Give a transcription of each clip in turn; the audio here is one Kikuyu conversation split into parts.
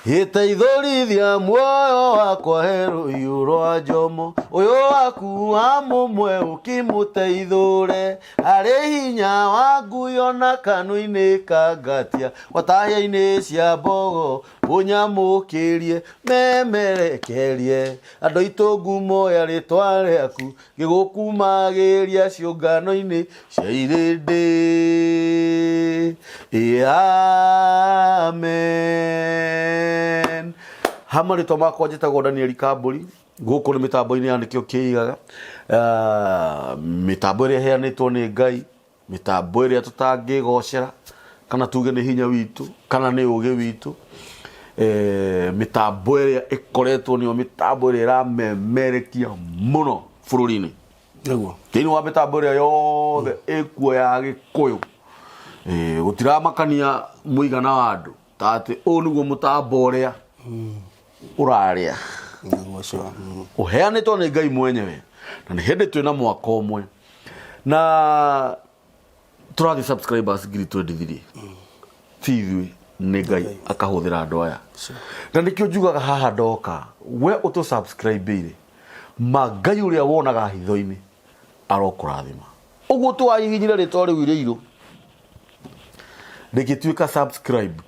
Gĩteithũrithia muoyo wakwa he rũhiũ rwa njomo ũyũ waku wa mũmwe ũkĩmũteithũre harĩ hinya wa nguyo na kanua-inĩ ka ngatia watahia-inĩ cia mbogo ũnyamũkĩrie memerekerie andũ aitũ ngumo ya rĩtwa rĩaku gĩgũkumagĩria ciũngano-inĩ cia irĩndĩ. Ĩ amen. Ha marĩtwa makwa njĩtagwo Daniel Kambũri gũkũ nĩ mĩtambo-inĩ ya nĩkĩo kĩigaga. Ah, mĩtambo ĩrĩa ĩheanĩtwo nĩ Ngai mĩtambo ĩrĩa tũtangĩgocera kana tuge nĩ hinya witũ kana nĩ ũgĩ witũ eh, mĩtambo ĩrĩa ĩkoretwo nĩyo mĩtambo ĩrĩa ĩramemerekia mũno bũrũri-inĩ Nĩguo. Thĩinĩ wa mĩtambo ĩrĩa yothe ĩkuo ya gĩkũyũ eh, gũtiramakania mũigana wa andũ ta atĩ ũyũ nĩguo mũtambo ũrĩa ũrarĩa Nĩguo ũcio. Ũheanĩtwo nĩ Ngai mwenyewe na nĩ hĩndĩ twĩna mwaka ũmwe na tũrathiĩ subscribers 23,000 ti ithuĩ nĩ Ngai akahũthĩra andũ aya na nĩkĩo njugaga haha ndoka we ũtũ subscribe ma Ngai ũrĩa wonaga hitho-inĩ arokũrathima ũguo tu wahihinyire rĩtwa rĩu irĩirũ rĩgĩtuĩka subscribed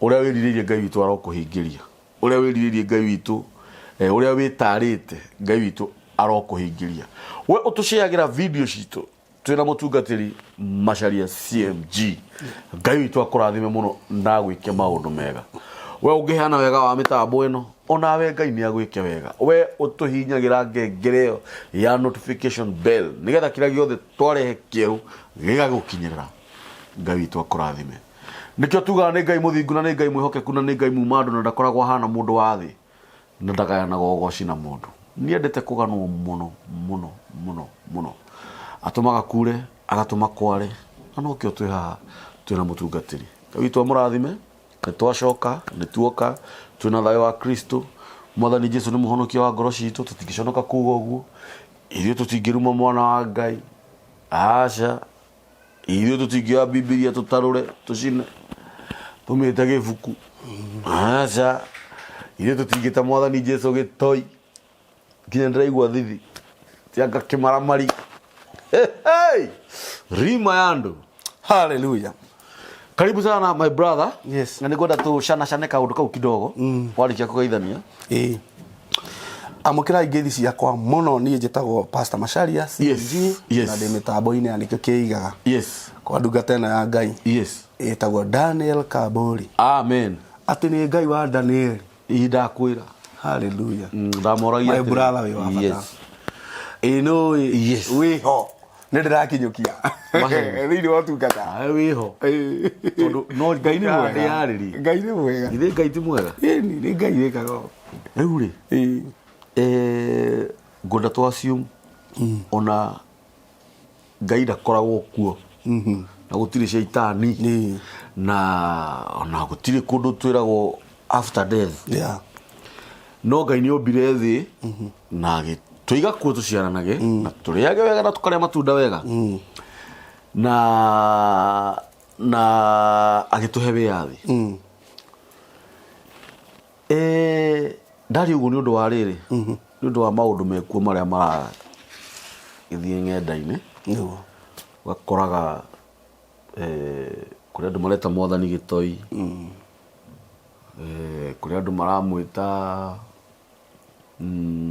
ũrĩa wĩrirĩirie Ngai witũ arokũhingĩria ũrĩa wĩrirĩirie Ngai witũ eh, ũrĩa wĩtarĩte Ngai witũ arokũhingĩria we ũtũceagĩra video citũ twĩna mũtungatĩri Macharia CMG Ngai witũ akũrathime mũno na agwĩke maũndũ mega we ũngĩheana wega wa mĩtambo ĩno onawe Ngai nĩ agwĩke wega we ũtũhinyagĩra ngengere ĩyo ya notification bell nĩgetha kĩrĩa gĩothe twarehe kĩerũ gĩgagũkinyĩrĩra Ngai witũ akũrathime Nĩkĩo tugaga nĩ Ngai mũthingu na nĩ Ngai mwĩhokeku na nĩ Ngai muma andũ na ndakoragwo ahana mũndũ wa thĩ na ndagayanaga ũgoci na mũndũ. Nĩendete kũganwo mũno mũno mũno mũno. Atũmaga kure, agatũma kware na nokĩo twĩ haha twĩna mũtungatĩri. Ngai witũ amũrathime, nĩ twacoka, nĩ tuoka, twĩna thayũ wa Kristo. Mwathani Jesu nĩ mũhonokia wa ngoro citũ, tũtingĩconoka kuga ũguo. Ithuĩ tũtingĩruma mwana wa Ngai. Aca. Ithuĩ tũtingĩoya Bibilia tũtarũre tũcine tũmĩte gĩbuku. Aca. Ithuĩ tũtingĩta Mwathani Jesu gĩtoi nginya ndĩraigua thithi tianga kĩmaramari. Hey! Rima ya andũ. Hallelujah. Karibu sana my brother. Yes. Na nĩngwenda tũcanacane kaũndũ kau kidogo. Warĩkia kũgeithania. Ĩĩ. Amũkĩrai ngeithi ciakwa mũno niĩ njĩtagwo Pastor Macharia CG Yes. na ndĩ mĩtambo-inĩ ya nĩkĩo kĩigaga kwa ndungata ĩno ya Ngai ĩtagwo Daniel Kabori Amen. atĩ nĩ Ngai wa Daniel. Ii ndakwĩra. Hallelujah. Ndamoragia My atĩrĩ. brother wĩ wa bata. Ĩĩ nĩũĩ wĩho nĩ ndĩrakinyũkia Mahe. thĩinĩ wa ũtungata. Ae wĩho. Tondũ no Ngai nĩ mwega. ndĩyarĩrie. Ngai nĩ mwega. Githĩ Ngai ti mwega? Ĩni nĩ Ngai wĩkaga ũũ. Rĩu rĩ, Ĩĩ. eh, ngwenda tũ assume ona Ngai ndakoragwo kuo na gũtirĩ caitani Ĩĩ. na ona gũtirĩ kũndũ twĩragwo after death no Ngai nĩ ombire thĩ na agĩtũiga kuo tũciaranage na tũrĩage wega na tũkarĩa matunda wega na na agĩtũhe wĩyathi Eh, ndaria ũguo nĩ ũndũ wa rĩrĩ nĩ ũndũ wa maũndũ mekuo marĩa maragĩthiĩ ng'enda-inĩ Nĩguo. ũgakoraga eh, kũrĩ andũ mareta mwathani gĩtoi eh, kũrĩ andũ maramwĩta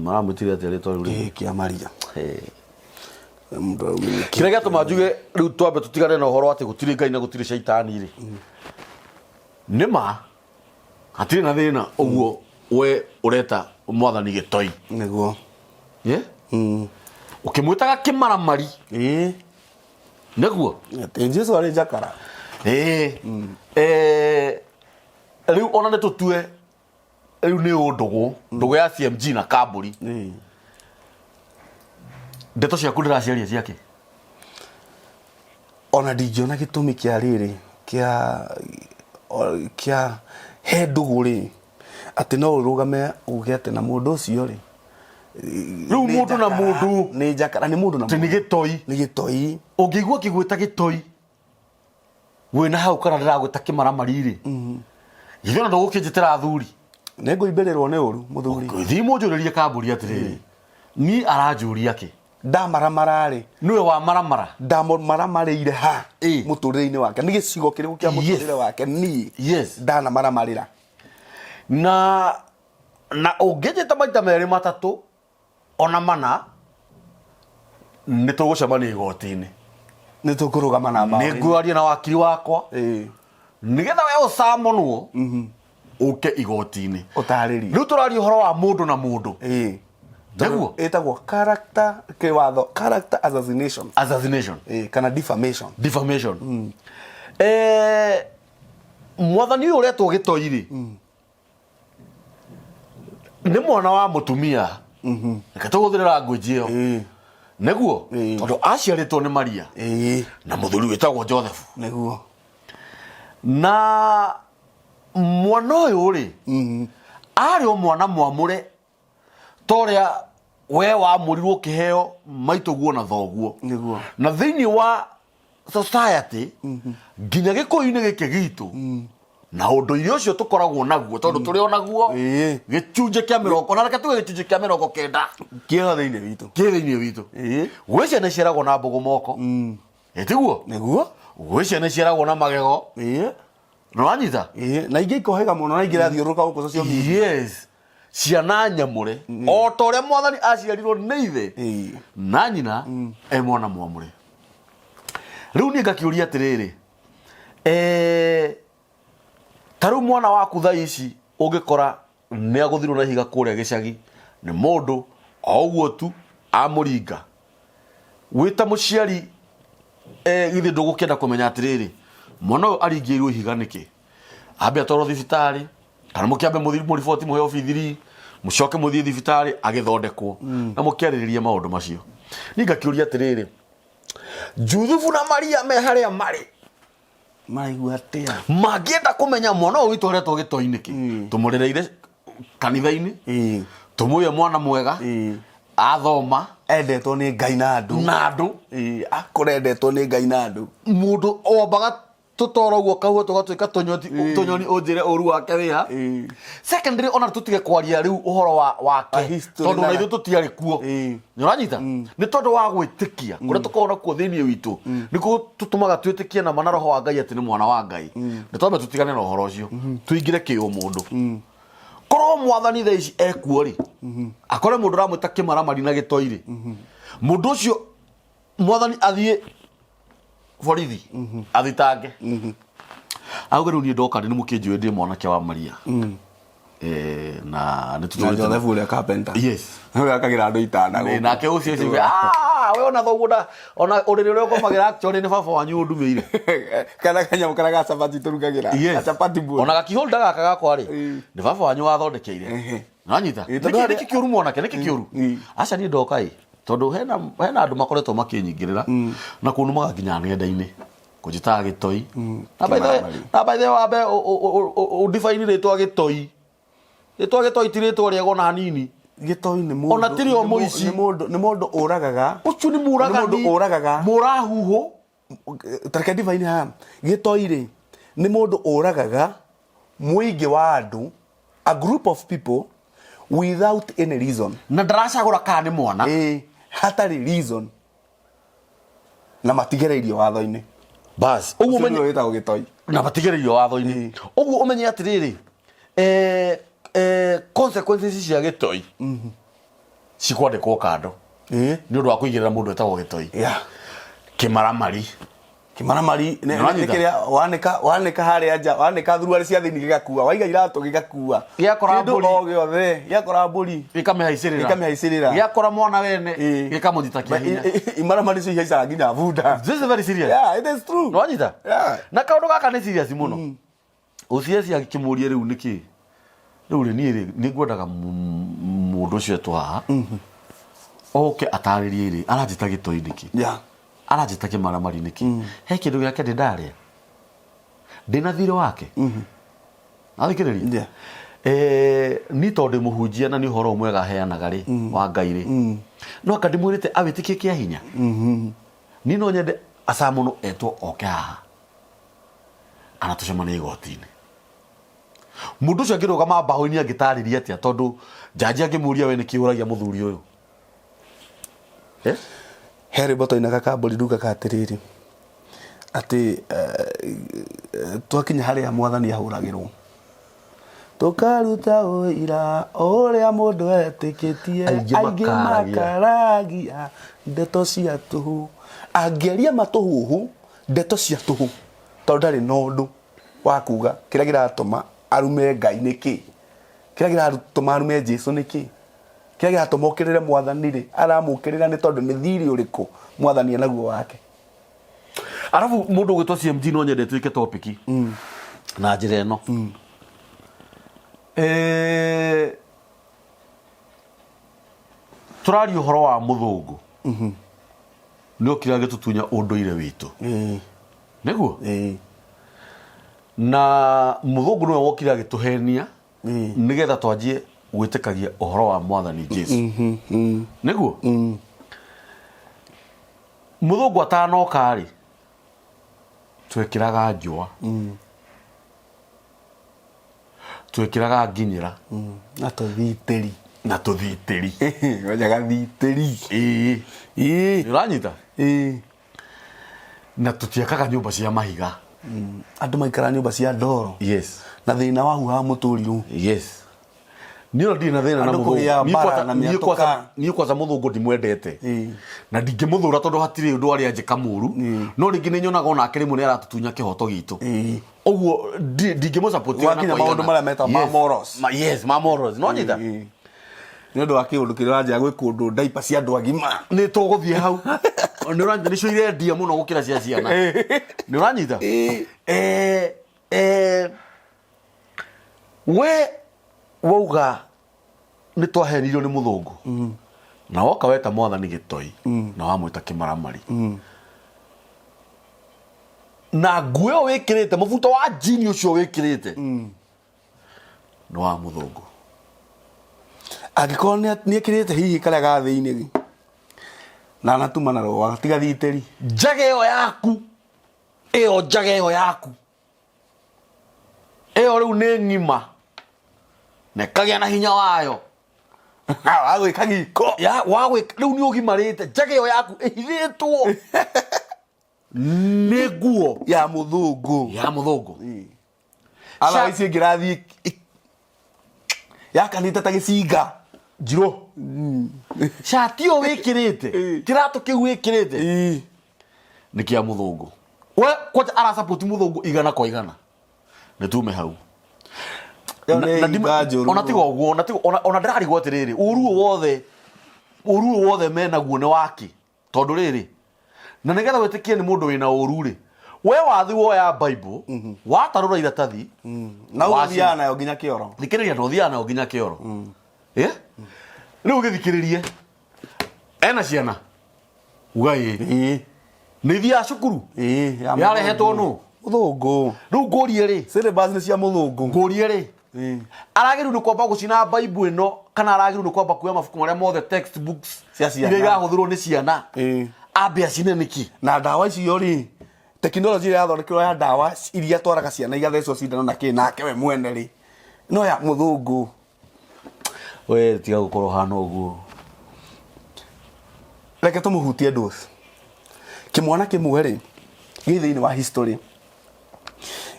maramwĩtire atĩa rĩtwa rĩu rĩngĩ? Kĩhĩ kĩa Maria. Eh, Mũndũ augire nĩ kĩrĩa gĩatũma njuge rĩu twambe tũtigane na ũhoro atĩ gũtirĩ ngai na gũtirĩ caitani rĩ nĩ ma hatirĩ na thĩna ũguo we ũreta mwathani gĩtoi Nĩguo. Yeah? Ũkĩmwĩtaga kĩmaramari Ĩĩ. nĩguo Atĩ Jesu arĩ njakara. Ĩĩ. Eh, rĩu ona nĩ tũtue rĩu nĩ ũndũgũ ndũgũ ya CMG na kambũri Ĩĩ. ndeto ciaku ndĩraciaria ciake Ona ndingĩona gĩtũmi kĩa rĩrĩ kĩa kĩa he ndũgũ rĩ atĩ no ũrũgame uge atĩ na mũndũ ũcio rĩ Rĩu nĩ mũndũ na njakara, mũndũ. nĩ njakara nĩ mũndũ na Atĩ nĩ mũndũ. gĩtoi nĩ gĩtoi ũngĩigua ngĩgwĩta gĩtoi wĩna hau kana ndĩragwĩta kĩmaramari rĩ. Githĩ ona ndũgũkĩnjĩtĩra athuri? Nĩ ngũimbĩrĩrwo nĩ ũru mũthuri. Thiĩ mũnjũrĩrie kambũri atĩrĩrĩ, niĩ aranjũria kĩ? Ndamaramara-rĩ, Nĩwe wamaramara. Ndamũmaramarĩire ha mũtũrĩre-inĩ wake? Nĩ gĩcigo kĩrĩkũ kĩa mũtũrĩre wake niĩ ndanamaramarĩra? Na ũngĩnjĩta maita merĩ matatũ ona mana, nĩ tũgũcemania igoti-inĩ. Nĩ tũkũrũgama na mbaũ. Nĩ ngwaria na wakiri wakwa nĩgetha we ũcamonwo ũke igoti-inĩ. Ũtarĩrie. Rĩu tũraria ũhoro wa mũndũ na mũndũ. Nĩguo? Ĩtagwo character kĩwatho, character assassination. Assassination. Kana defamation. Defamation. Mwathani ũyũ ũretwo gĩtoi rĩ, nĩ mwana wa mũtumia. Reke tũhũthĩre language ĩyo. Nĩguo? Tondũ aciarĩtwo nĩ Maria na mũthuri wĩtagwo Joseph. Nĩguo. Na mwana ũyũ rĩ, arĩ o mwana mwamũre ta ũrĩa we wamũrirwo ũkĩheo maitũguo na thoguo. Nĩguo. Na thĩinĩ wa society nginya gĩkũyũ-inĩ gĩkĩ gitũ na ũndũire ũcio tũkoragwo naguo tondũ tũrĩ o naguo gĩcunjĩ kĩa mĩrongo, ona reke tuge gĩcunjĩ kĩa 90 kĩho thĩinĩ witũ. Kĩ thĩinĩ witũ. Gwĩ ciana iciaragwo na mbũgũ moko. Ĩtiguo? Nĩguo. Gwĩ ciana iciaragwo na magego. Nĩwanyita? Na ingĩ ikohĩga mũno na ingĩ irathiũrũrũka gũkũ social media. Yes. Ciana nyamũre o ta ũrĩa mwathani aciarirwo nĩ ithe na nyina e mwana mwamũre. Rĩu niĩ ngakĩũria atĩrĩrĩ, ta rĩu mwana waku thaa ici ũngĩkora nĩ agũthirwo na ihiga kũrĩa gĩcagi nĩ mũndũ o ũguo tu amũringa, wĩ ta mũciari githĩ ndũgũkĩenda kũmenya atĩrĩrĩ, mwana ũyũ aringĩirwo ihiga nĩkĩ? Ambe atwarwo thibitarĩ kana mũkĩambe mũthiĩ mũriboti mũheo bithiri mũcoke mũthiĩ thibitarĩ agĩthondekwo na mũkĩarĩrĩrie maũndũ macio. Niĩ ngakĩũria atĩrĩrĩ, Juthubu na Maria me harĩa marĩ maraigua atĩa? Mangĩenda kũmenya mwana ũyũ witũ aretwo gĩtoi nĩkĩ? Tũmũrereire kanitha-inĩ, tũmũhe mwana mwega, athoma, endetwo nĩ Ngai na andũ. Na andũ. Akũra endetwo nĩ Ngai na andũ. Mũndũ wambaga tũtoro ũguo kahua tũgatuĩka tũnyoni, tũnyoni ũnjĩre ũru wake wĩha. Secondary, ona tũtige kwaria rĩu ũhoro wa wake A history tondũ na na- ithuĩ tũtiarĩ kuo. Nĩ ũranyita? Nĩ tondũ wa gwĩtĩkia kũrĩa tũkoragwo nakuo thĩinĩ witũ nĩkuo tũtũmaga twĩtĩkie na ma na roho wa Ngai atĩ nĩ mwana wa Ngai. Nĩ twambe tũtigane na ũhoro ũcio, tũingĩre kĩũmũndũ. Korwo mwathani thaa ici ekuo rĩ, akore mũndũ ũramwĩta kĩmaramari na gĩtoi rĩ, mũndũ ũcio mwathani athiĩ borithi athitange auge rĩu niĩ ndoka nĩ mũkĩnjũĩ ndĩ mwanake wa Maria. Na nĩ na tũtũrĩte Joseph ũrĩa carpenter Yes. ũrĩa akagĩra andũ itanda Nĩ, gũkũ. nake ũcio ũcio ah we ona thoguo nda ona ũrĩrĩ ũrĩa ũkomagĩra actually nĩ baba wanyu ũndumĩire. Kana kanyamũ karĩa ga cabaci tũrugagĩra. Gacabati bowl. Ona gakiholda gaka gakwa rĩ, nĩ baba wanyu wathondekeire. Nĩwanyita? Ĩĩ, tondũ Nĩkĩ harĩa- nĩkĩ kĩũru mwanake? Nĩkĩ kĩũru? Aca niĩ ndoka ĩ, tondũ hena andũ makoretwo makĩnyingĩrĩra na kũnumaga nginya nenda-inĩ kũnjĩtaga gĩtoi. Na by the way- Kĩmaramari. na by the way wambe ũdefine rĩtwa gĩtoi. Rĩtwa gĩtoi ti rĩtwa rĩega ona hanini. Gĩtoi nĩ mũndũ Ona tirĩ o nĩ mũici. nĩ mũndũ ũragaga. Ũcio nĩ mũragani. Nĩ mũndũ ũragaga. Mũrahuhũ. Tareke define haha. Gĩtoi rĩ, nĩ mũndũ ũragaga mũingĩ wa andũ, a group of people without any reason. Na ndaracagũra kana nĩ mwana. Ĩĩ, hatarĩ reason. Na matigereirio watho-inĩ. Bas, ũguo Ũcio ũmenye nĩwe wĩtagwo gĩtoi. Na matigereirio watho-inĩ. Ũguo ũmenye atĩrĩrĩ, consequences cia gĩtoi cikwandĩkwo kando nĩ ũndũ wa kũigĩrĩra mũndũ wĩtagwo gĩtoi. Kĩmaramari. Kĩmaramari Nĩ wanyita? nĩ kĩrĩa wanĩka wanĩka harĩa nja, wanĩka thuruarĩ cia thĩinĩ gĩgakua, waiga iratũ gĩgakua. Gĩakora Kĩndũ mbũri. o gĩothe, gĩakora mbũri. Gĩkamĩhaicĩrĩra. Gĩkamĩhaicĩrĩra. Gĩakora mwana wene gĩkamũnyita kĩa hinya. Imaramari icio ihaicaga nginya bunda. This is very serious. Yeah, it is true. Nĩ wanyita? Yeah. Na kaũndũ gaka nĩ serious mũno. OCS akĩmũria rĩu nĩkĩ? Rĩu rĩ niĩ rĩ nĩ ngwendaga mũndũ ũcio etwo haha. Oke atarĩrie rĩ aranjĩta gĩtoi nĩkĩ? Aranjĩta kĩmaramari nĩkĩ? He kĩndũ gĩake ndĩ ndarĩa? Ndĩna thirĩ wake? Athikĩrĩria? Niĩ tondũ ndĩ mũhunjia na nĩ ũhoro mwega heanaga rĩ wa Ngai rĩ, no anga ndĩmwĩrĩte awĩtĩkie kĩa hinya? Niĩ no nyende acamuno etwo oke haha kana tũcemanie igoti-inĩ. Mũndũ ũcio angĩrũgama mbaũ-inĩ angĩtarĩria atĩa tondũ njanji angĩmũria we nĩkĩ ũragia mũthuri ũyũ? Eh? He rwĩmbo twainaga kambũri rugaga atĩrĩrĩ atĩ twakinya harĩa mwathani ahũragĩrwo tũkaruta ũira ũrĩa mũndũ etĩkĩtie Aingĩ aingĩ makaragia. makaragia ndeto cia tũhũ angĩaria matũhuhu ndeto cia tũhũ tondũ ndarĩ na ũndũ wa kuga kĩrĩa kĩratũma arume Ngai nĩkĩ kĩrĩa kĩratũma arume Jesu nĩkĩ kĩrĩa kĩratũma okĩrĩre mwathani rĩ aramũkĩrĩra nĩ tondũ nĩ thirĩ ũrĩkũ mwathani enaguo wake. Arabu mũndũ ũgwĩtwo CMG no nyende tuĩke topic na njĩra ĩno. Eh, tũraria ũhoro wa mũthũngũ nĩ okire agĩtũtunya ũndũire witũ nĩguo na mũthũngũ nĩwe wokire agĩtũhenia nĩgetha twanjie gwĩtĩkagia ũhoro wa mwathani Jesu nĩguo mũthũngũ atanoka rĩ twekĩraga njũa twekĩraga nginyĩra na tũthitĩri na tũthitĩri Ngoja gathitĩri ĩĩ ĩĩ ũranyita ĩĩ na tũtiakaga nyũmba cia mahiga. Andũ maikara nyũmba cia ndoro Yes. Na thĩna wa huhaga mũtũrirũ. Yes, niĩ ona ndirĩ na thĩna na Andũ mũthũngũ. kũgĩa Niĩ mbara kwanja- na niĩ mĩatũka. Niĩ kwanja mũthũngũ ndimwendete na ndingĩmũthũra tondũ hatirĩ ũndũ arĩa anjĩka mũru, no rĩngĩ nĩ nyonaga onake rĩmwe nĩ aratutunya kĩhoto gitũ ũguo ndingĩmũsupport ona Wakinya kwa maũndũ igana. marĩa metagwo ma morals. Yes, ma morals no nyita. Nĩ ũndũ wa kĩũndũ kĩrĩa ũranjĩra gwĩ kũndũ ndaipa cia andũ agima. Nĩ tũgũthiĩ hau. Nĩ ũranyita nĩcio irendia mũno gũkĩra cia ciana, nĩ ũranyita? Eh, eh, we wauga nĩ twahenirio nĩ mũthũngũ na woka weta mwathani gĩtoi na wamwĩta kĩmaramari na nguo ĩyo wĩkĩrĩte mũbuto wa jini ũcio wĩkĩrĩte nĩ wa mũthũngũ. Angĩkorwo nĩ ekĩrĩte hihi karĩa ga thĩinĩ na anatuma na rũa tiga thitĩri. Njaga ĩyo yaku ĩyo njaga ĩyo yaku ĩyo rĩu nĩ ng'ima na ĩkagĩa na hinya wayo. Wa gwĩka giko. Ya wa gwĩka rĩu nĩ ũgimarĩte njaga ĩyo yaku ĩhithĩtwo nĩ nguo ya mũthũngũ. Ya mũthũngũ. Ala ici ĩngĩ rathiĩ yakanĩte ta gĩcinga. Njirũ cati ĩyo wĩkĩrĩte kĩratũ kĩu wĩkĩrĩte nĩ kĩa mũthũngũ. We kwanja arasupport mũthũngũ 100%. Nĩ tume hau. Ĩyo nĩ hinga njũru. Ona tiga ũguo, ona tiga ona ndĩrarigwo atĩrĩrĩ, ũru ũyũ wothe, ũru ũyũ wothe menaguo nĩ waki tondũ rĩrĩ na nĩgetha wĩtĩkie nĩ mũndũ wĩna ũru rĩ, we wathi woya Bible watarũra iratathi na ũthiaga nayo nginya kĩoro. Thikĩrĩria, na ũthiaga nayo nginya kĩoro. Eh? Rĩu ũgĩthikĩrĩrie ena ciana uga ĩ nĩ ithiaga cukuru Ĩĩ, ya yarehetwo mũthũngũ. nũ? Mũthũngũ. Rĩu ngũrie rĩ, Syllabus nĩ cia mũthũngũ. Ngũrie rĩ, aragĩrĩirwo nĩ kwamba gũcina Bible ĩno kana aragĩrĩirwo nĩ kwamba kuoya mabuku marĩa mothe textbooks Cia ciana. iria irahũthĩrwo nĩ ciana ambe acine nĩkĩ? Na ndawa icio rĩ, tekinoronjĩ ĩrĩa yathondekirwo ya ndawa iria twaraga ciana igathecwo cindano na kĩ nake we mwene rĩ no ya mũthũngũ. We tiga gũkorwo hana ũguo. Reke tũmũhutie ndũci kĩmwana kĩmwe rĩ gĩ thĩinĩ wa history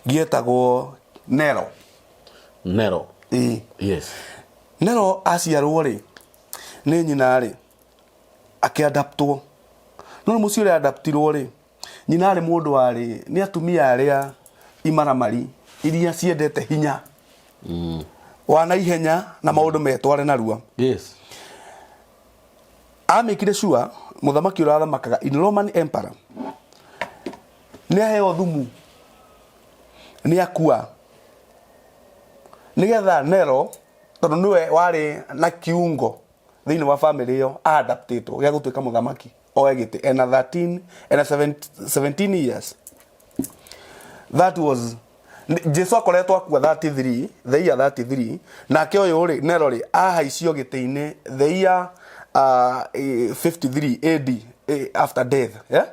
gĩetagwo Nero. Nero. Ĩĩ. Yes. Nero aciarwo rĩ nĩ nyina rĩ akĩadaptwo no mũciĩ ũrĩa adaptirwo rĩ nyina arĩ mũndũ warĩ nĩ atumia arĩa imaramari iria ciendete hinya wa na ihenya na maũndũ metware narua. Amĩkire sure mũthamaki ũrĩa wathamakaga in Roman Emperor nĩ aheo thumu nĩ akua nĩgetha Nero tondũ nĩwe warĩ na kiungo thĩinĩ wa family ĩyo adaptĩtwo gĩa gũtuĩka mũthamaki oe gĩtĩ ena 13 ena 17 years. That was Jesu akoretwo akua 33, the year 33, nake ũyũ rĩ Nero rĩ ahaicio gĩtĩ-inĩ the year 53 AD, after death, yeah?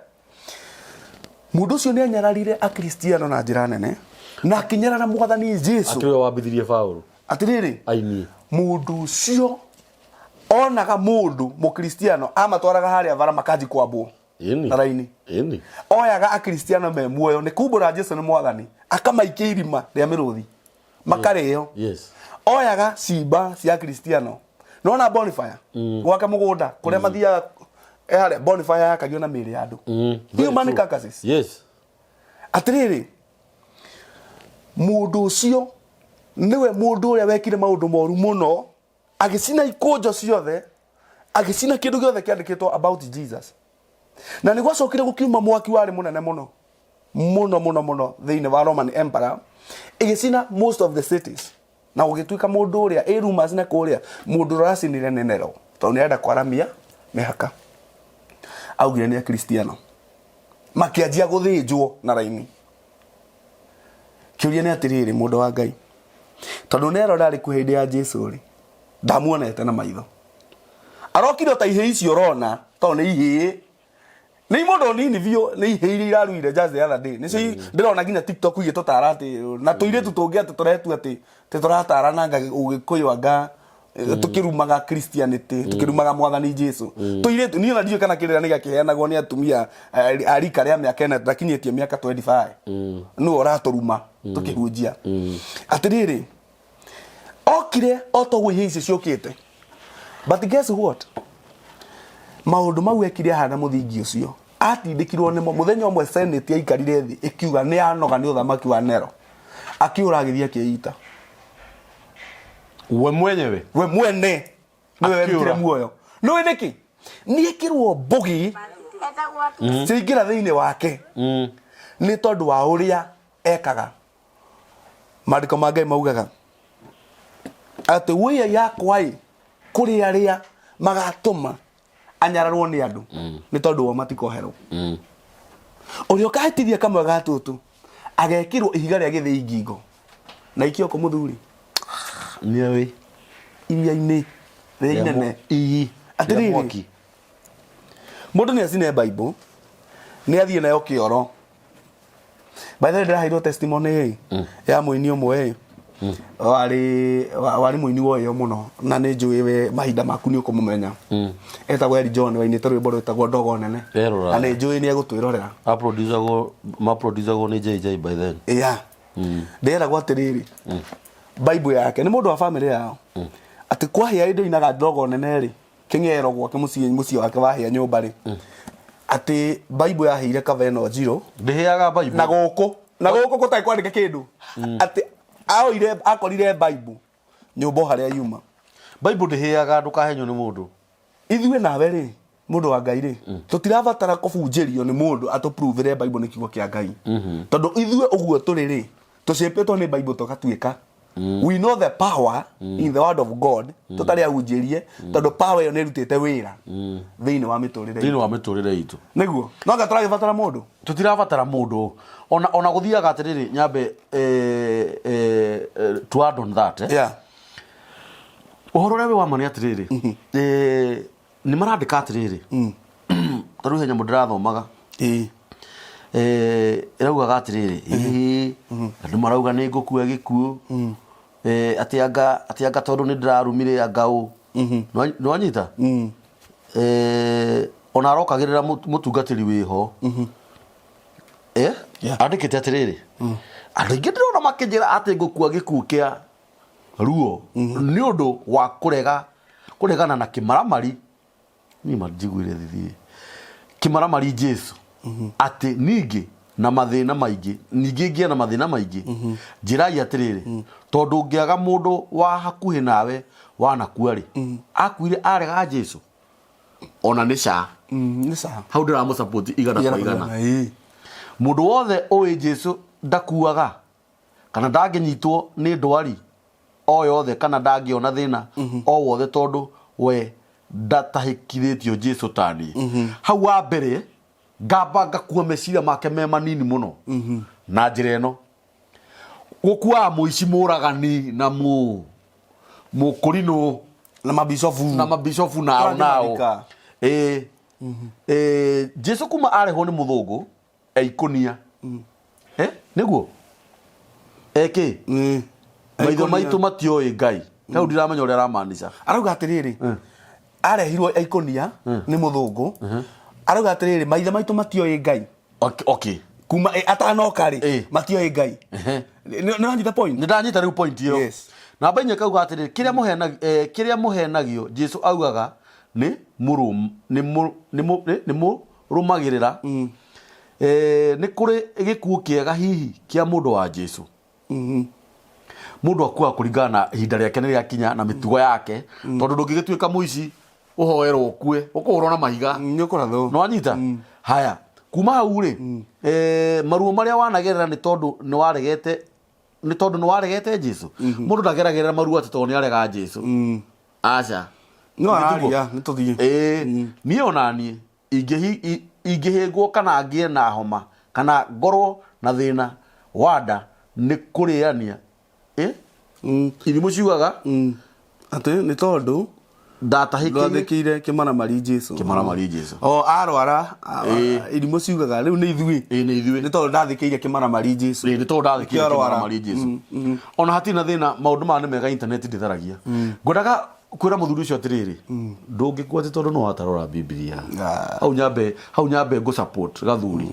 Mũndũ ũcio nĩ anyararire akristiano na njĩra nene. Na akĩnyarara Mwathani Jesu. Akĩrĩ we wambithirie Paũlũ. Atĩrĩrĩ, Ainie. Mũndũ ũcio onaga mũndũ mũkristiano amatwaraga harĩa bara makanji kwambwo na raini. Oyaga akristiano me muoyo nĩ kumbũra Jesu nĩ Mwathani, akamaikia irima rĩa mĩrũthi makarĩo. Oyaga cimba cia akristiano, nona bonfire gwake mũgũnda kũrĩa mathiaga, harĩa bonfire yakagio na mĩĩrĩ ya andũ, Very human true. carcasses. Atĩrĩrĩ, mũndũ ũcio nĩwe mũndũ ũrĩa wekire maũndũ moru mũno, agĩcina ikũnjo ciothe, agĩcina kĩndũ gĩothe kĩandĩkĩtwo about Jesus. Na nĩ gwacokire gũkiuma mwaki warĩ mũnene mũno mũno mũno mũno thĩinĩ wa Roman Empire, ĩgĩcina most of the cities, na gũgĩtuĩka mũndũ ũrĩa ĩ rumors na kũrĩa mũndũ ũrĩa ũracinire nĩ Nero, tondũ nĩ arenda kwaramia mĩhaka. Augire nĩ akristiano makĩanjia gũthĩnjwo na raini. Kĩũria nĩ atĩrĩrĩ, mũndũ wa Ngai, tondũ Nero ndarĩ kuo hĩndĩ ya Jesu rĩ, ndamuonete na maitho, arokire o ta ihĩĩ icio ũrona, tondũ nĩ ihĩĩ, nĩ mũndũ nini biũ, nĩ ihĩĩ iria iraruire just the other day, nĩcio ndĩrona nginya TikTok igĩtũtara atĩ na tũirĩtu tũngĩ atĩ tũretua atĩ atĩ tũratarana anga ũgĩkũyũ anga tukirumaga Christianity, tukirumaga Mwathani Jesu. Tũirĩtu, niĩ ona ndiũĩ kana kĩrĩra nĩ gĩakĩheanagwo nĩ atumia a rika rĩa mĩaka ĩna ndakinyĩtie mĩaka 25, nĩwe ũratũruma tũkĩhunjia. Atĩrĩrĩ, okire o toguo ihĩĩ icio ciũkĩte, but guess what? Maũndũ mau ekire ahana mũthingi ũcio atindĩkirwo nĩmo. Mũthenya ũmwe senate yaikarire thĩ ĩkiuga nĩ anoga nĩ ũthamaki wa Nero, akĩũra agĩthiĩ akĩita. We mwenyewe. We mwene nĩwe werutire Akĩũra. muoyo. Nĩũĩ nĩkĩ? Nĩekĩrwo mbũgi ciaingĩra thĩinĩ wake nĩ tondũ wa ũrĩa ekaga. Maandĩko ma Ngai maugaga atĩ wĩya yakwa ĩ kũrĩ arĩa magatũma anyararwo nĩ andũ, nĩ tondũ o matikoherwo. Ũrĩa ũkahĩtithia kamwe ga tũtũ agekĩrwo ihiga rĩa gĩthĩi ngingo na ikio kũ, mũthuri? Nĩũĩ. Iria-inĩ rĩrĩa inene. Ii. Atĩrĩrĩ, Mwaki. Mũndũ nĩ acine Bible, nĩ athiĩ nayo kĩoro. By the way, ndĩraheirwo testimony ĩ ya mũini ũmwe ĩ warĩ mũini woĩo mũno, na nĩ njũĩ we mahinda maku nĩ ũkũmũmenya. Etagwo Eli John, wainĩte rwĩmbo rwĩtagwo Ndogo Nene. Erora. Na nĩ njũĩ nĩ egũtwĩrorera. Aproducagwo, maproducagwo nĩ JJ by then. Yeah, ndĩragwo atĩrĩrĩ, Bible yake nĩ mũndũ wa famĩlĩ yao, atĩ kwahĩa indo inaga Ndogo Nene rĩ, kĩng'ero gwake mũciĩ, mũciĩ wake wahĩa nyũmba rĩ, atĩ Bible yahĩire kava ĩno njirũ. Ndĩhĩaga Bible. Na gũkũ gũtarĩ kwandĩka kĩndũ, atĩ aoire akorire Bible nyũmba o harĩa yuma. Bible ndĩhĩaga, ndũkahenywo nĩ mũndũ. Ithuĩ nawe rĩ, mũndũ wa Ngai rĩ, tũtirabatara kũbunjĩrio nĩ mũndũ atũpruvĩre Bible nĩ kiugo kĩa Ngai, tondũ ithuĩ ũguo tũrĩ rĩ, tũcĩpĩtwo nĩ Bible tũgatuĩka we know the power in the word of God, tũtarĩ ahunjĩrie, tondũ power ĩyo nĩ ĩrutĩte wĩra thĩinĩ wa mĩtũrĩre Thĩinĩ itũ. Wa mĩtũrĩre itũ. Nĩguo no nga tũragĩbatara mũndũ. Tũtirabatara mũndũ ona gũthiaga atĩrĩrĩ, nyambe to add on that, Ũhoro ũrĩa wĩ wa ma nĩ atĩrĩrĩ, nĩ marandĩka atĩrĩrĩ, ta rĩu he nyamũ ndĩrathomaga, ĩraugaga atĩrĩrĩ, ĩĩ, andũ marauga nĩ ngũkua gĩkuũ, atĩ anga tondũ nĩ ndĩrarumire anga ũ. Nĩwanyita? Ona arokagĩrĩra mũtungatĩri wĩho. Andĩkĩte atĩrĩrĩ, andũ aingĩ ndĩrona makĩnjĩra atĩ ngũkua gĩkuũ kĩa ruo nĩ ũndũ wa kũrega kũregana na kĩmaramari. Niĩ ma njiguire thithie kĩmaramari Jesu, atĩ ningĩ na mathĩna maingĩ, ningĩ ngĩa na mathĩna maingĩ. Njĩrai atĩrĩrĩ, tondũ ũngĩaga mũndũ wa hakuhĩ nawe wanakua rĩ, akuire arega Jesu, ona nĩ ca. Nĩ sawa. Hau ndĩramũsupport igana kwa igana. Ĩĩ. Mũndũ wothe ũĩ Jesu ndakuaga kana ndangĩnyitwo nĩ ndwari o yothe kana ndangĩona thĩna o wothe, tondũ we ndatahĩkithĩtio Jesu taniĩ. Hau wa mbere ngamba ngakua meciria make me manini mũno na njĩra ĩno gũkuaga mũici, mũragani na mũkũrinũ na mabicobu. Na mabicobu nao nao. Tũrangĩmathika. Ĩĩ. Ĩĩ, Jesu kuma arehwo nĩ mũthũngũ eikũnia. Nĩguo. Eki maitho Aikonia. maitũ matioĩ Ngai. Hau ndiramenya ũrĩa aramaanisha. Arauga atiriri, arehirwo Ikonia nĩ mũthũngũ. Arauga atiriri, maithe maitũ matioĩ Ngai. Okay, okay. Kuma atanoka rĩ, matioĩ Ngai. Nĩ wanyita point? Nĩ ndanyita rĩu point ĩyo. Yes. Namba inya kauga atĩrĩrĩ, kĩrĩa mũhena kĩrĩa mũhenagio Jesu augaga nĩ mũrũ nĩ mũ nĩ mũ nĩ mũrũmagĩrĩra. Nĩ kũrĩ gĩkuũ kĩega hihi kĩa mũndũ wa Jesu? Mũndũ akuaga kũringana na ihinda rĩake nĩ rĩakinya na mĩtugo yake, tondũ ndũngĩgĩtuĩka mũici ũhoerwo ũkue, ũkũhũrwo na mahiga. Nĩ ũkũrathwo. Nĩ wanyita? Haya, kuma hau rĩ, maruo marĩa wanagerera nĩ tondũ nĩ waregete, nĩ tondũ nĩ waregete Jesu. Mũndũ ndageragĩrĩra maruo atĩ tondũ nĩ arega Jesu. Aca. No Nĩ tiguo? araria, nĩ tũthiĩ. Ĩĩ, niĩ ona niĩ ingĩhĩngwo kana ngĩe na homa kana ngorwo na thĩna wa nda nĩ kũrĩania. Irimũ ciugaga Atĩ nĩ tondũ ndatahĩkĩire ndwathĩkĩire kĩmaramari Jesu. Kĩmaramari Jesu. O arwara, irimũ ciugaga rĩu nĩ ithuĩ. Ĩĩ, nĩ ithuĩ. Nĩ tondũ ndathĩkĩire kĩmaramari Jesu. Ĩĩ, nĩ tondũ ndathĩkĩire Nĩkĩo arwara. kĩmaramari Jesu. Ona hatirĩ na thĩna, maũndũ maya nĩ mega, internet ndĩtharagia. Ngwendaga kwĩra mũthuri ũcio atĩrĩrĩ, ndũngĩkua atĩ tondũ nĩ watarora Bibilia. Hau nyambe, hau nyambe ngũ support gathuri.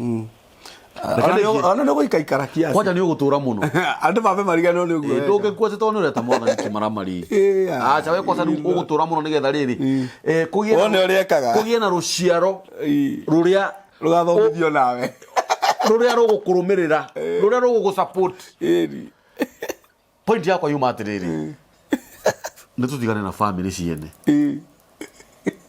Reke ndĩkie. Ona nĩ ũgũikaikara kiasi. Kwanja nĩ ũgũtũra mũno. Andũ mambe mariganĩrwo nĩ ũguo. Ĩĩ, ndũngĩkua atĩ tondũ nĩ ũreta mwathani kĩmaramari. Ĩĩ, Aca we kwaca rĩu ũgũtũra mũno nĩgetha rĩrĩ. Kũgĩe na- Wone ũrĩa ekaga. Kũgĩe na rũciaro Ĩĩ. rũrĩa Rũgathomithio nawe. Rũrĩa rũgũkũrũmĩrĩra, rũrĩa rũgũgũ support. Ĩni. Point yakwa yuma atĩrĩrĩ, nĩ tũtigane na family ciene.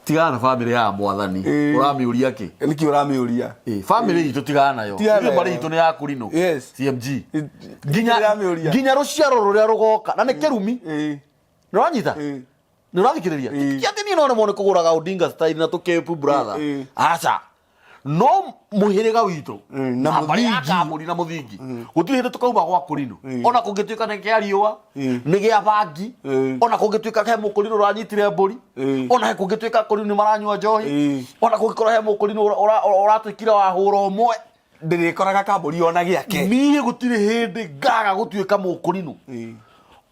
Tigana na family ya mwathani. Ũramĩũria kĩ? Nĩkĩ ũramĩũria? Family itũ tigana nayo. Tigana Ithuĩ mbarĩ nayo. itũ nĩ ya kũrinũ. Yes. CMG. Nginya ũramĩũria. Nginya rũciaro rũrĩa rũgoka na nĩ kĩrumi. Nĩ ũranyita? Nĩ ũrathikĩrĩria? Ti atĩ niĩ no nemwo nĩ kũgũraga Odinga style na tũkĩpu brother. Aca. No mũhĩrĩga witũ Na na mbarĩ ya mũthingi. Kamũri na mũthingi gũtirĩ hĩndĩ tũkauma gwa kũrinũ, ona kũngĩtuĩka nĩ kĩa riũa, nĩ gĩa bangi, ona kũngĩtuĩka he mũkũrinũ ũranyitire mbũri, ona he kũngĩtuĩka kũrinũ nĩ maranyua njohi, ona kũngĩkorwo he mũkũrinũ ũratuĩkire wa hũra ũmwe, Ndĩrĩkoraga kambũri ona gĩake. Niĩ gũtirĩ hĩndĩ ngaga gũtuĩka mũkũrinũ.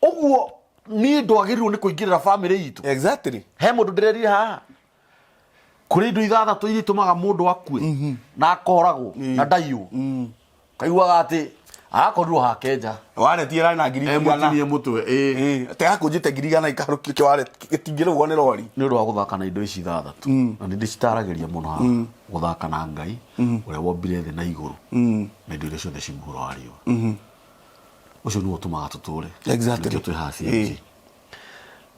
Ũguo niĩ ndwagĩrĩirwo nĩ kũingĩrĩra bamĩrĩ itũ. He mũndũ ndĩrerire haha, kũrĩ indo ithathatũ iria itũmaga mũndũ akue na akoragwo na ndaiywo, kaiguaga atĩ arakorirwo hake nja. Wallet ĩrarĩ na ngiri igana. Mũtinie mũtwe, ĩĩ. Ĩĩ, tegakũnjĩte 100,000 ikarũkio kĩ wallet gĩtingĩrũgwo nĩ rori. Nĩ ũndũ wa gũthaka na indo ici ithathatũ, na nĩ ndĩcitaragĩria mũno haha, gũthaka na Ngai ũrĩa wombire thĩ na igũrũ na indo iria ciothe ci mũhuro wa riũa, ũcio nĩwe ũtũmaga tũtũre. Nĩkĩo twĩ haha CMG.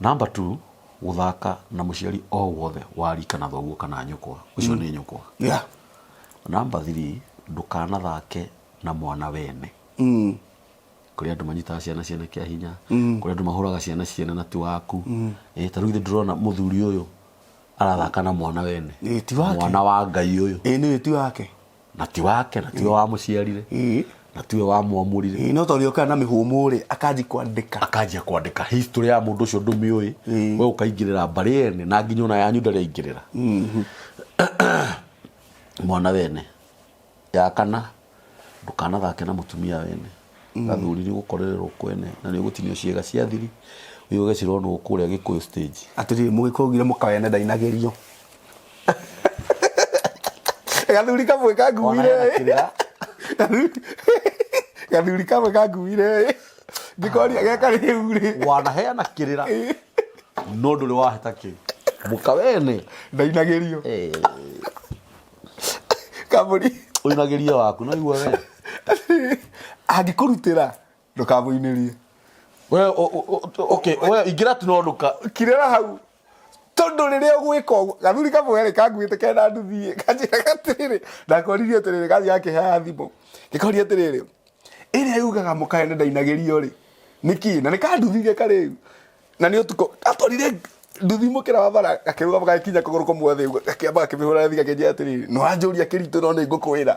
Number 2, gũthaka na mũciari o wothe wa rika na thoguo kana nyũkwa, ũcio nĩ nyũkwa. Number 3, ndũkanathake na mwana wene. Kũrĩ andũ manyitaga ciana ciene kĩa hinya, kũrĩ andũ mahũraga ciana ciene na ti waku. Ĩ, ta rĩu ithe ndĩrona mũthuri ũyũ arathaka na mwana wene. Ĩ, ti wake. Mwana wa Ngai ũyũ. Ĩ, nĩwe ti wake. Na ti wake, na tiwe wamũciarire, na tiwe wamwamũrire. Ĩ, no tondũ okaga na mĩhũmũ rĩ, akanji kwandĩka. Akanjia kwandĩka history ya mũndũ ũcio ndũmĩũĩ, we ũkaingĩrĩra mbarĩ ene na nginya ona yanyu ndarĩ aingĩrĩra. Mwana wene. Ya kana, ndũkanathake na mũtumia wene. Gathuri nĩ ũgũkorererwo kwene na nĩ ũgũtinio ciĩga cia thiri ũigue cironwo kũrĩa Gĩkũyũ stage. Atĩrĩrĩ, mũgĩkũyũ augire mũka wene ndainagĩrio. Gathuri kamwe kanguire. Ona hena kĩrĩra. Gathuri kamwe kanguire. Ngĩkoria geka rĩu rĩ. Wanaheana kĩrĩra no ndũrĩ waheta kĩ mũka wene. Ndainagĩrio. Kambũri. Ũinagĩrie waku no igua we. Angĩkũrutĩra ndũkamũinĩrie. We, okay, we ingĩra tu no nduka. Kirĩra hau. Tondũ rĩrĩa ũgwĩka ũguo, gathuri kamwe rĩ kanguĩte kena nduthi ĩ, kanjĩraga atĩrĩrĩ, ndakoririe atĩrĩrĩ, gathiĩ gakĩheaga thimũ. Ngĩkoria atĩrĩrĩ, ĩrĩa yugaga mũkaene ndainagĩrio rĩ, nĩkĩ? Na nĩ kanduthire karĩu. Na nĩ ũtukũ, gatwarire nduthi mũkĩra wa bara, gakĩrũgama gagĩkinya kũgũrũ kũmwe thĩ ũguo, gakĩamba gakĩmĩhũra thĩ gakĩnjĩra atĩrĩrĩ, nĩ wanjũria kĩritũ no nĩ ngũkwĩra.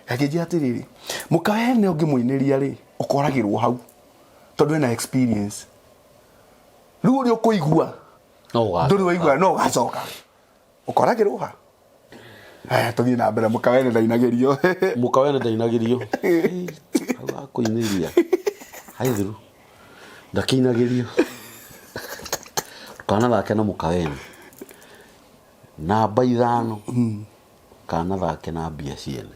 Gakĩnjĩra atĩrĩrĩ, mũkaene ũngĩmũinĩria rĩ, ũkoragĩrwo hau, tondũ ena experience. Rĩu ũrĩa ũkũigua, No ũgacoka. ndũrĩ waigua no ũgacoka. Ũkoragĩrwo ha? Aya, tũthiĩ na mbere, mũkawene ndainagĩrio. Mũkawene ndainagĩrio. Hau hakũinĩria. Haithiru ndakĩinagĩrio. Ndũkanathake na mũka wene. Namba ithano, ndũkanathake na mbia ciene.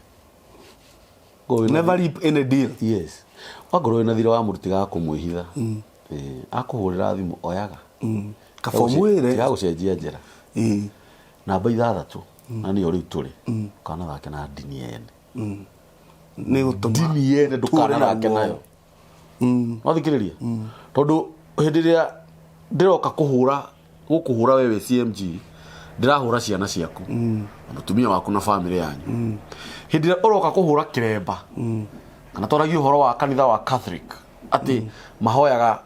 Ngorwo wĩna Never reap any deal. Yes. Wakorwo wĩna thirĩ wa mũndũ tigaga kũmwĩhitha. Eh, akũhũrĩra thimũ oyaga. Kaba ũmwĩre. Tiga gũcenjia njĩra. Ĩĩ. Namba ithathatũ, na nĩyo rĩu tũrĩ, ndũkanathake na ndini yene. Nĩ gũtũma Ndini yene ndũkanathake nayo. Wathikĩrĩria? Tondũ hĩndĩ ĩrĩa ndĩroka kũhũra gũkũhũra we wĩ CMG, ndĩrahũra ciana ciaku na mũtumia waku na bamĩrĩ yanyu. Hĩndĩ ĩrĩa ũroka kũhũra kĩremba kana twaragie ũhoro wa kanitha wa Catholic atĩ mahoyaga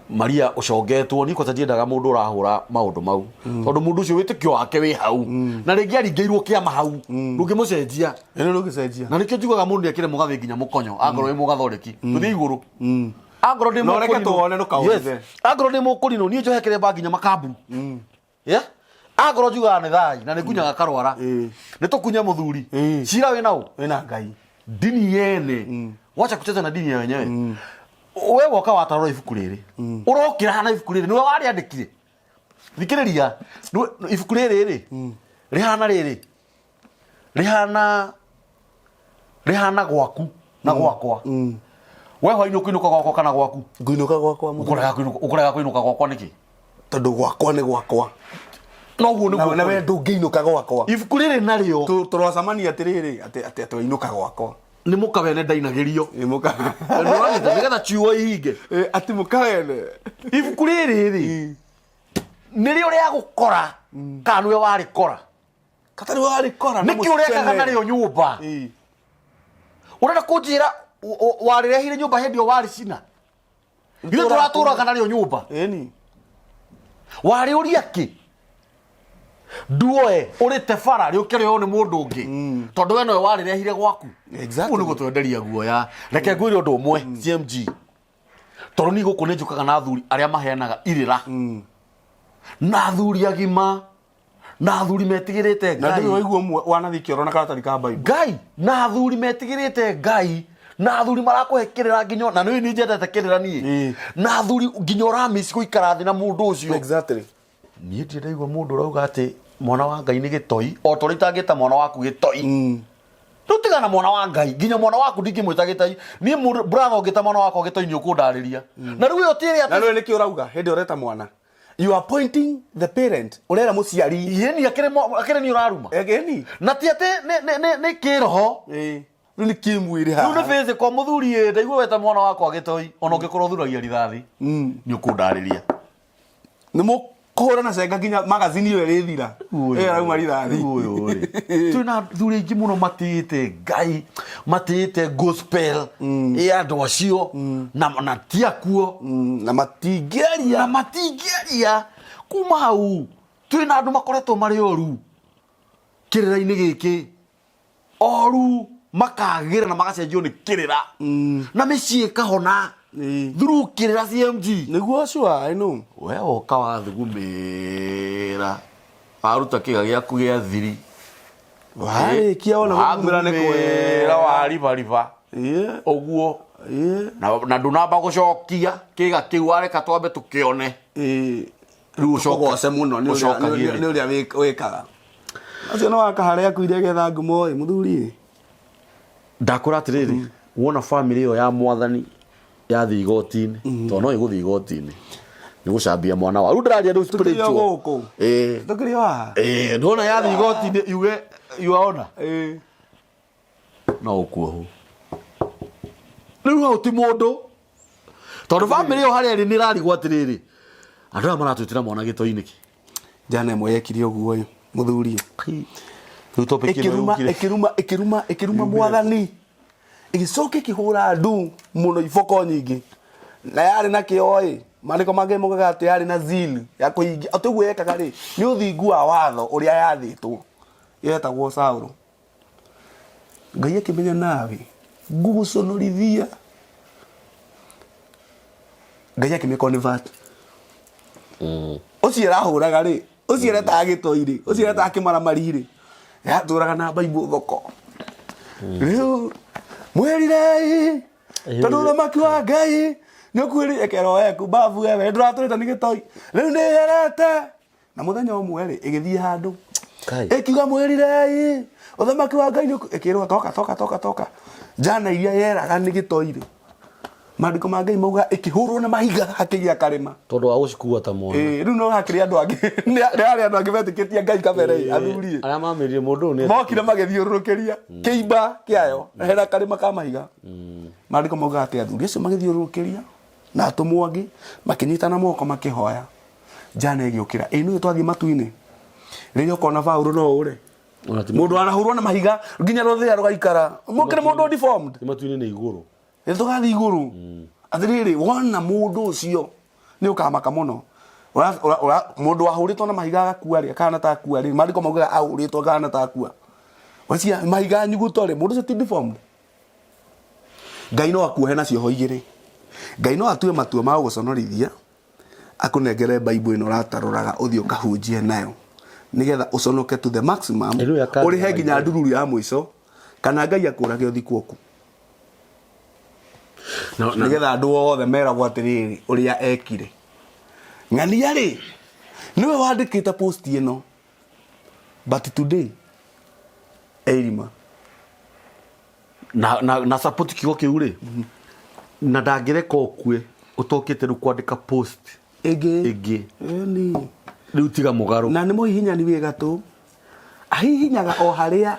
Maria ũcongetwo, niĩ kwanja ndiendaga mũndũ ũrahũra maũndũ mau tondũ mũndũ ũcio wĩtĩkio wake wĩ hau na rĩngĩ aringĩirwo kĩama hau, ndũngĩmũcenjia. Ĩno ndũngĩcenjia. Na nĩkĩo njugaga mũndũ nĩekĩre mũgathĩ nginya mũkonyo angorwo wĩ mũgathoreki tũthiĩ igũrũ angorwo ndĩ Na ũreke mũkũrinũ- tuone ndũkaũhithe. Yes. Angorwo ndĩ mũkũrinũ niĩ njohe kĩremba nginya makambu. Yeah? Angorwo njugaga nĩ thai na nĩ ngunyaga karwara, nĩ tũkunye mũthuri. Cira wĩ naũ? Wĩna Ngai. Ndini yene, wacha kucheza na dini ya wenyewe. We woka watarora ibuku rĩrĩ, ũrokĩra na ibuku rĩrĩ nĩwe warĩandĩkire. Thikĩrĩria, ibuku rĩrĩ rĩ rĩhana rĩrĩ rĩhana rĩhana gwaku na gwakwa. We hwainĩ ũkũinũka gwakwa kana gwaku? Ngũinũka gwakwa mũthuri. Ũkũrega kũinũka, ũkũrega kũinũka gwakwa nĩkĩ? Tondũ gwakwa nĩ gwakwa. Noguo nĩguo Na we kũrĩ. ndũngĩinũka gwakwa. Ibuku rĩrĩ narĩo Tũracemania atĩrĩrĩ atĩ atĩ atĩ wainũka gwakwa. Nĩ mũkawene ndainagĩrio. Nĩ mũka. Nĩwanyita? Nĩgetha ciugo ihinge. Ĩ, atĩ mũkawene. Ibuku rĩrĩ rĩ nĩrĩo rĩa gũkora kana nĩwe warĩkora? Katarĩ warĩkora na Nĩkĩ ũrekaga mũcene. narĩo nyũmba? Ĩ. Ũrenda kũnjĩra warĩrehire nyũmba hĩndĩ ĩyo warĩcina? Ithuĩ tũratũraga narĩo nyũmba. Ĩni. Warĩũria kĩ? Nduoe ũrĩte bara rĩũke rĩoywo nĩ mũndũ ũngĩ tondũ we nowe warĩrehire gwaku. Exactly. Ũguo nĩguo twenderia guoya. Reke ngwĩre ũndũ ũmwe, CMG, tondũ niĩ gũkũ nĩ njũkaga na athuri arĩa maheanaga irĩra na athuri agima na athuri metigĩrĩte Na ndũrĩ Ngai. waigua ũmwe wanathiĩ kĩoro na karatathi ka Bible. Ngai na athuri metigĩrĩte Ngai na athuri marakũhe kĩrĩra nginya na nĩ njendete kĩrĩra niĩ. Ĩĩ. Na athuri nginya ũramiss gũikara thĩ na mũndũ ũcio. Exactly. Niĩ ndirĩ ndaigua mũndũ ũrauga atĩ mwana wa Ngai nĩ gĩtoi o ta ũrĩa itangĩta mwana waku gĩtoi. Rĩu tiga na mwana wa Ngai, nginya mwana waku ndingĩmwĩta gĩtoi. Niĩ mũndũ brother ũngĩta mwana wakwa gĩtoi nĩ ũkũndarĩria. Na rĩu ĩyo ti ĩrĩa Na atĩ nĩwe nĩkĩ ũrauga hĩndĩ ũreta mwana? You are pointing the parent. Ũrera mũciari. Yeni akĩrĩ akĩrĩ nĩ ũraruma. Ĩni. Na ti atĩ nĩ nĩ kĩroho. Ĩĩ. Rĩu nĩ kĩmwĩrĩ Rĩu haha. nĩ physical mũthuri ĩ ndaigua weta mwana wakwa gĩtoi ona ũngĩkorwo ũthuragia rithathi nĩ ũkũndarĩria. Nĩ mũkũhũrana cenga nginya magazini ĩyo ĩrĩthira. Ĩyo ĩrauma rithathi. Twĩna athuri aingĩ mũno matĩĩte Ngai, matĩĩte gospel ya andũ acio na ti akuo. Na matingĩaria. Na matingĩaria. Kuma hau twĩna andũ makoretwo marĩ oru kĩrĩra-inĩ gĩkĩ, oru makagĩra na magacenjio nĩ kĩrĩra na mĩciĩ ĩkahona through kĩrĩra CMG. Nĩguo, sure, I know. We woka wathugumĩra waruta kĩga gĩaku gĩa thiri. Warĩkia ona gũthugumĩra nĩ Wathugumĩra kwega. waribariba ũguo na ndũnamba gũcokia kĩga kĩu, wareka twambe tũkĩone. Rĩu ũcoke Ũgoce mũno nĩ ũrĩa- ũcokagie nĩ ũrĩa wĩkaga. Acio nĩ wakaharĩa akuire agetha ngumo ĩ mũthuri ĩ. Ndakũra atĩrĩrĩ, wona bamĩrĩ ĩyo ya mwathani yathiĩ igoti-inĩ, tondũ no ĩgũthiĩ igoti-inĩ nĩ gũcambia mwana wa rĩu ndĩraria rĩu Tũkĩrĩ o spiritual. gũkũ. Ĩĩ. Tũkĩrĩ o haha. Ĩĩ, nĩwona yathiĩ igoti-inĩ yuge yuaona Ĩĩ. No ũkuohwo rĩu hau ti mũndũ tondũ bamĩrĩ ĩyo harĩa ĩrĩ nĩ ĩrarigwo atĩrĩrĩ, andũ aya maratwĩtĩra mwana gĩtoi nĩkĩ? Njana ĩmwe yekire ũguo ĩ mũthuri. Rĩu topic ĩno Ĩkĩruma yũkire. ĩkĩruma ĩkĩruma ĩkĩruma mwathani. Ĩgĩcoka ĩkĩhũra ndu mũno iboko nyingĩ. Na yarĩ na kĩo ĩ maandĩko mangĩ maugaga atĩ yarĩ na zeal ya kũhingia atĩ ũguo yekaga rĩ nĩ ũthingu wa watho ũrĩa yathĩtwo. Yetagwo Saũlũ. Ngai akĩmenya nawe ngũgũconorithia. Ngai akĩmĩ convert. Ũcio ĩrahũraga rĩ, ũcio ĩretaga gĩtoi rĩ, ũcio ĩretaga kĩmaramari rĩ, yatũraga na Bible thoko. Rĩu mwĩrirei tondũ ũthamaki wa Ngai Nĩ ũkuhĩrĩirie ĩkerwo we kumbabu wewe ndũratũrĩte nĩ gĩtoi. Rĩu nĩ ĩherete. Na mũthenya ũmwe rĩ ĩgĩthiĩ handũ. Kai. Ĩkiuga mwĩrirei ũthamaki wa Ngai nĩ ũku-" ĩkĩrwo toka toka toka toka. Njana iria yeraga nĩ gĩtoi rĩ. Maandĩko ma Ngai mauga ĩkĩhũrwo na mahiga hakĩgĩa karĩma. Tondũ wa gũcikua ta mwana. Ĩĩ, rĩu no hakĩrĩ andũ angĩ nĩ harĩ andũ angĩ metĩkĩtie Ngai kabere ĩ, athuri ĩ. Arĩa mamĩrire mũndũ ũyũ nĩ Mokire magĩthiũrũrũkĩria kĩimba kĩayo hena karĩma ka mahiga. Maandĩko maugaga atĩ athuri acio magĩthiũrũrũkĩria na atũmwo angĩ makĩnyitana moko makĩhoya. Njana ĩgĩũkĩra. Ĩ nĩũĩ twathiĩ matu-inĩ rĩrĩa ũkona Paũlũ no ũre. Ona ti Mũndũ anahũrwo na mahiga nginya rũthĩa rũgaikara. Mũkĩrĩ mũndũ deformed. ti matu-inĩ nĩ igũrũ. Nĩ tũgathiĩ igũrũ. Atĩrĩrĩ, wona mũndũ ũcio nĩ ũkamaka mũno. Ũra- ũra- ũra- Mũndũ wahũrĩtwo na mahiga agakua rĩ, akahana ta akua rĩ, maandĩko maugaga ahũrĩtwo akahana ta akua. Wacia mahiga nyuguto rĩ, mũndũ ũcio ti deformed. Ngai no akuohe na cioho igĩrĩ. Ngai no atue matua ma gũgũconorithia, akũnengere Bible ĩno ũratarũraga ũthiĩ ũkahunjie nayo nĩgetha ũconoke to the maximum, Ĩno ya kandi ũrĩhe ya nginya ndururu ya mũico, kana Ngai akũrage ũthikwo kuo. Na, na, Nĩgetha andũ othe meragwo atĩrĩrĩ ũrĩa ekire. Ng'ania rĩ, nĩwe wandĩkĩte post ĩno, but today eirima. Na, na, na support kiugo kĩu rĩ na ndangĩreka ũkue ũtokĩte rĩu kwandĩka post Ĩngĩ. ĩngĩ Ĩni. Rĩu tiga mũgarũ. Na nĩ mũhihinyani wĩ gatũ, ahihinyaga o harĩa.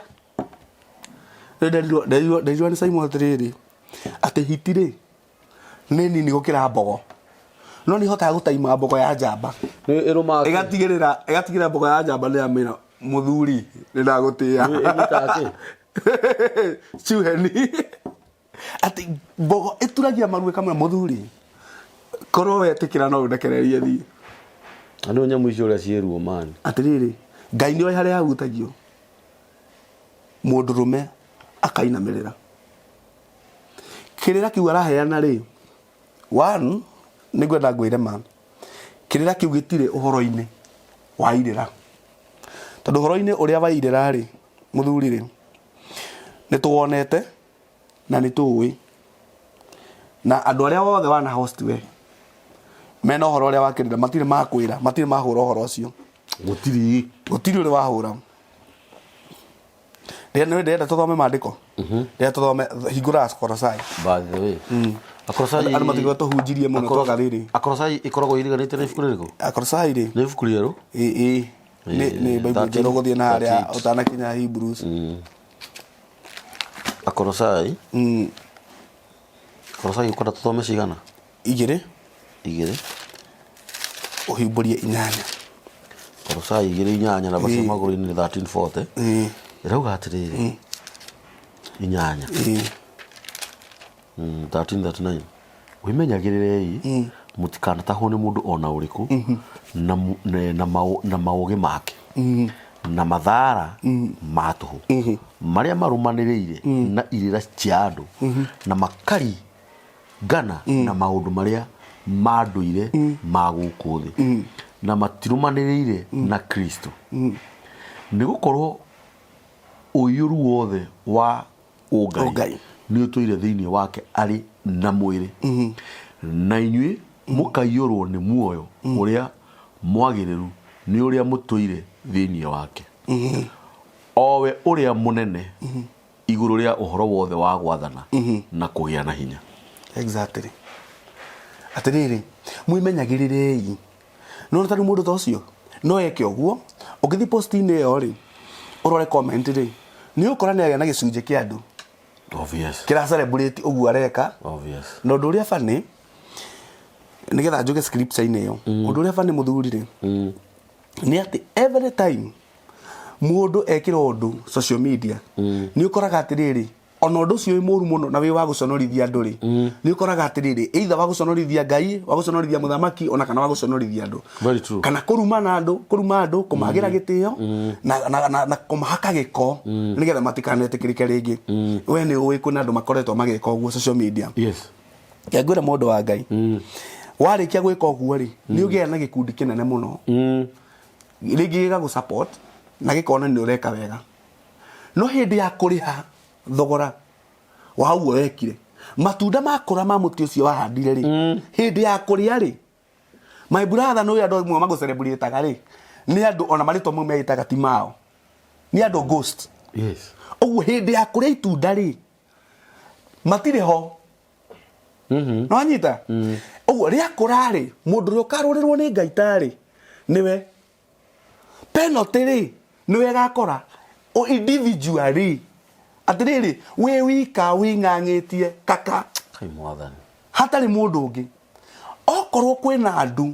Rĩu nderirwo nderirwo nderirwo nĩ Simon atĩrĩrĩ, atĩ hiti rĩ nĩ nini gũkĩra mbogo, no nĩ ihotaga gũtaima mbogo ya njamba. Nĩ ĩrũmaga kĩ? Ĩgatigĩrĩra ĩgatigĩrĩra mbogo ya njamba nĩ yamĩra mũthuri nĩ ndagũtĩa. Nĩ ĩnyitaga kĩ? Cuheni. Atĩ mbogo ĩturagia maru ĩkamwĩra mũthuri korwo wetĩkĩra no ũndekererie thiĩ. Na nĩ nyamũ icio ũrĩa ciĩruo mani. Atĩrĩrĩ, Ngai nĩoĩ harĩa hahutagio mũndũrũme akainamĩrĩra. Kĩrĩra kĩu araheana rĩ, one, nĩngwenda ngwĩre ma, kĩrĩra kĩu gĩtirĩ ũhoro-inĩ wa irĩra. Tondũ ũhoro-inĩ ũrĩa wa irĩra rĩ, mũthuri rĩ, nĩ tũwonete na nĩ tũũĩ. Na andũ arĩa othe wana host we, mena ũhoro ũrĩa wa kĩrĩra, matirĩ makwĩra, matirĩ mahũra ũhoro ũcio. Gũtirĩ. Gũtirĩ ũrĩ wahũra. Ndĩrenda ndĩrenda tũthome maandĩko. Ndĩrenda tũthome hingũra Akolosai. By the way. Akolosai Andũ matigwo tũhunjirie mũno twaga rĩrĩ. Akolosai ĩkoragwo iriganĩte na ibuku rĩrĩkũ? Akolosai rĩ. Nĩ ibuku rĩerũ? Ĩ ĩ. Nĩ nĩ Bible njerũ gũthiĩ na harĩa ũtanakinya Hebrews. Akolosai. Akolosai ũkwenda tũthome cigana? Igĩrĩ. Igĩrĩ. Ũhumbũrie inyanya. Kolosai igĩrĩ inyanya namba cia magũrũ-inĩ nĩ 1340. Ĩrauga atĩrĩrĩ. Inyanya. 1339. Wĩmenyagĩrĩrei mũtikanatahwo nĩ mũndũ o na ũrĩkũ na mu- ne- na maũ- na maũgĩ make na mathaara ma tũhũ marĩa marũmanĩrĩire na irĩra cia andũ na makari ngana na maũndũ marĩa ma ndũire ma gũkũ thĩ na matirũmanĩrĩire na Kristo nĩ gũkorwo ũiyũru wothe wa ũngai Ũngai. nĩ ũtũire thĩinĩ wake arĩ na mwĩrĩ na inyuĩ mũkaiyũrwo nĩ muoyo ũrĩa mwagĩrĩru nĩ ũrĩa mũtũire thĩinĩ wake o we ũrĩa mũnene igũrũ rĩa ũhoro wothe wa gwathana na kũgĩa na hinya. Exactly. Atĩrĩrĩ, mwĩmenyagĩrĩrei. Nĩwona ta rĩu mũndũ ta ũcio no eke ũguo, ũngĩthiĩ post-inĩ ĩyo rĩ, ũrore comment rĩ, nĩ ũgũkora nĩ agĩa na gĩcunjĩ kĩa andũ Obvious. kĩra celebrate ũguo areka. Obvious. Na ũndũ ũrĩa funny, nĩgetha njũke scripture-inĩ ĩyo, ũndũ ũrĩa funny mũthuri rĩ, nĩ atĩ every time mũndũ ekĩra ũndũ social media, nĩ ũkoraga atĩrĩrĩ, ona ũndũ ũcio wĩ mũru mũno na wĩ wa gũconorithia andũ rĩ, nĩ ũkoraga atĩrĩrĩ, either wa gũconorithia Ngai, wa gũconorithia mũthamaki, ona kana wa gũconorithia andũ. Very true. Kana kũrumana andũ, kũruma andũ, kũmagĩra gĩtĩo, na, na, na, na kũmahaka gĩko, nĩgetha matikanetĩkĩrĩke rĩngĩ. We nĩ ũĩ kwĩna andũ makoretwo magĩka ũguo social media. Yes. Reke ngwĩre mũndũ wa Ngai, warĩkia gwĩka ũguo rĩ, nĩ ũgĩaga na gĩkundi kĩnene mũno, rĩngĩ gĩgagũ support na gĩkona nĩ ũreka wega. No hĩndĩ ya kũrĩha thogora wa ũguo wekire, Matunda makũra ma mũtĩ ũcio wahandire rĩ, hĩndĩ ya kũrĩa rĩ, my brother, nĩ andũ amwe magũcelebrataga rĩ, nĩ andũ ona marĩtwa mau meĩtaga ti mao, nĩ andũ ghost. Ũguo hĩndĩ ya kũrĩa itunda rĩ, matirĩ ho. Nĩwanyita? Ũguo rĩakũra rĩ, mũndũ ũrĩa ũkarũrĩrwo nĩ Ngai tarĩ nĩwe penalty rĩ, nĩwe ĩgakora o individually. Atĩrĩrĩ, wĩ wika wĩng'ang'ĩtie kaka. Kai mwathani. Hatarĩ mũndũ ũngĩ. Okorwo kwĩna andũ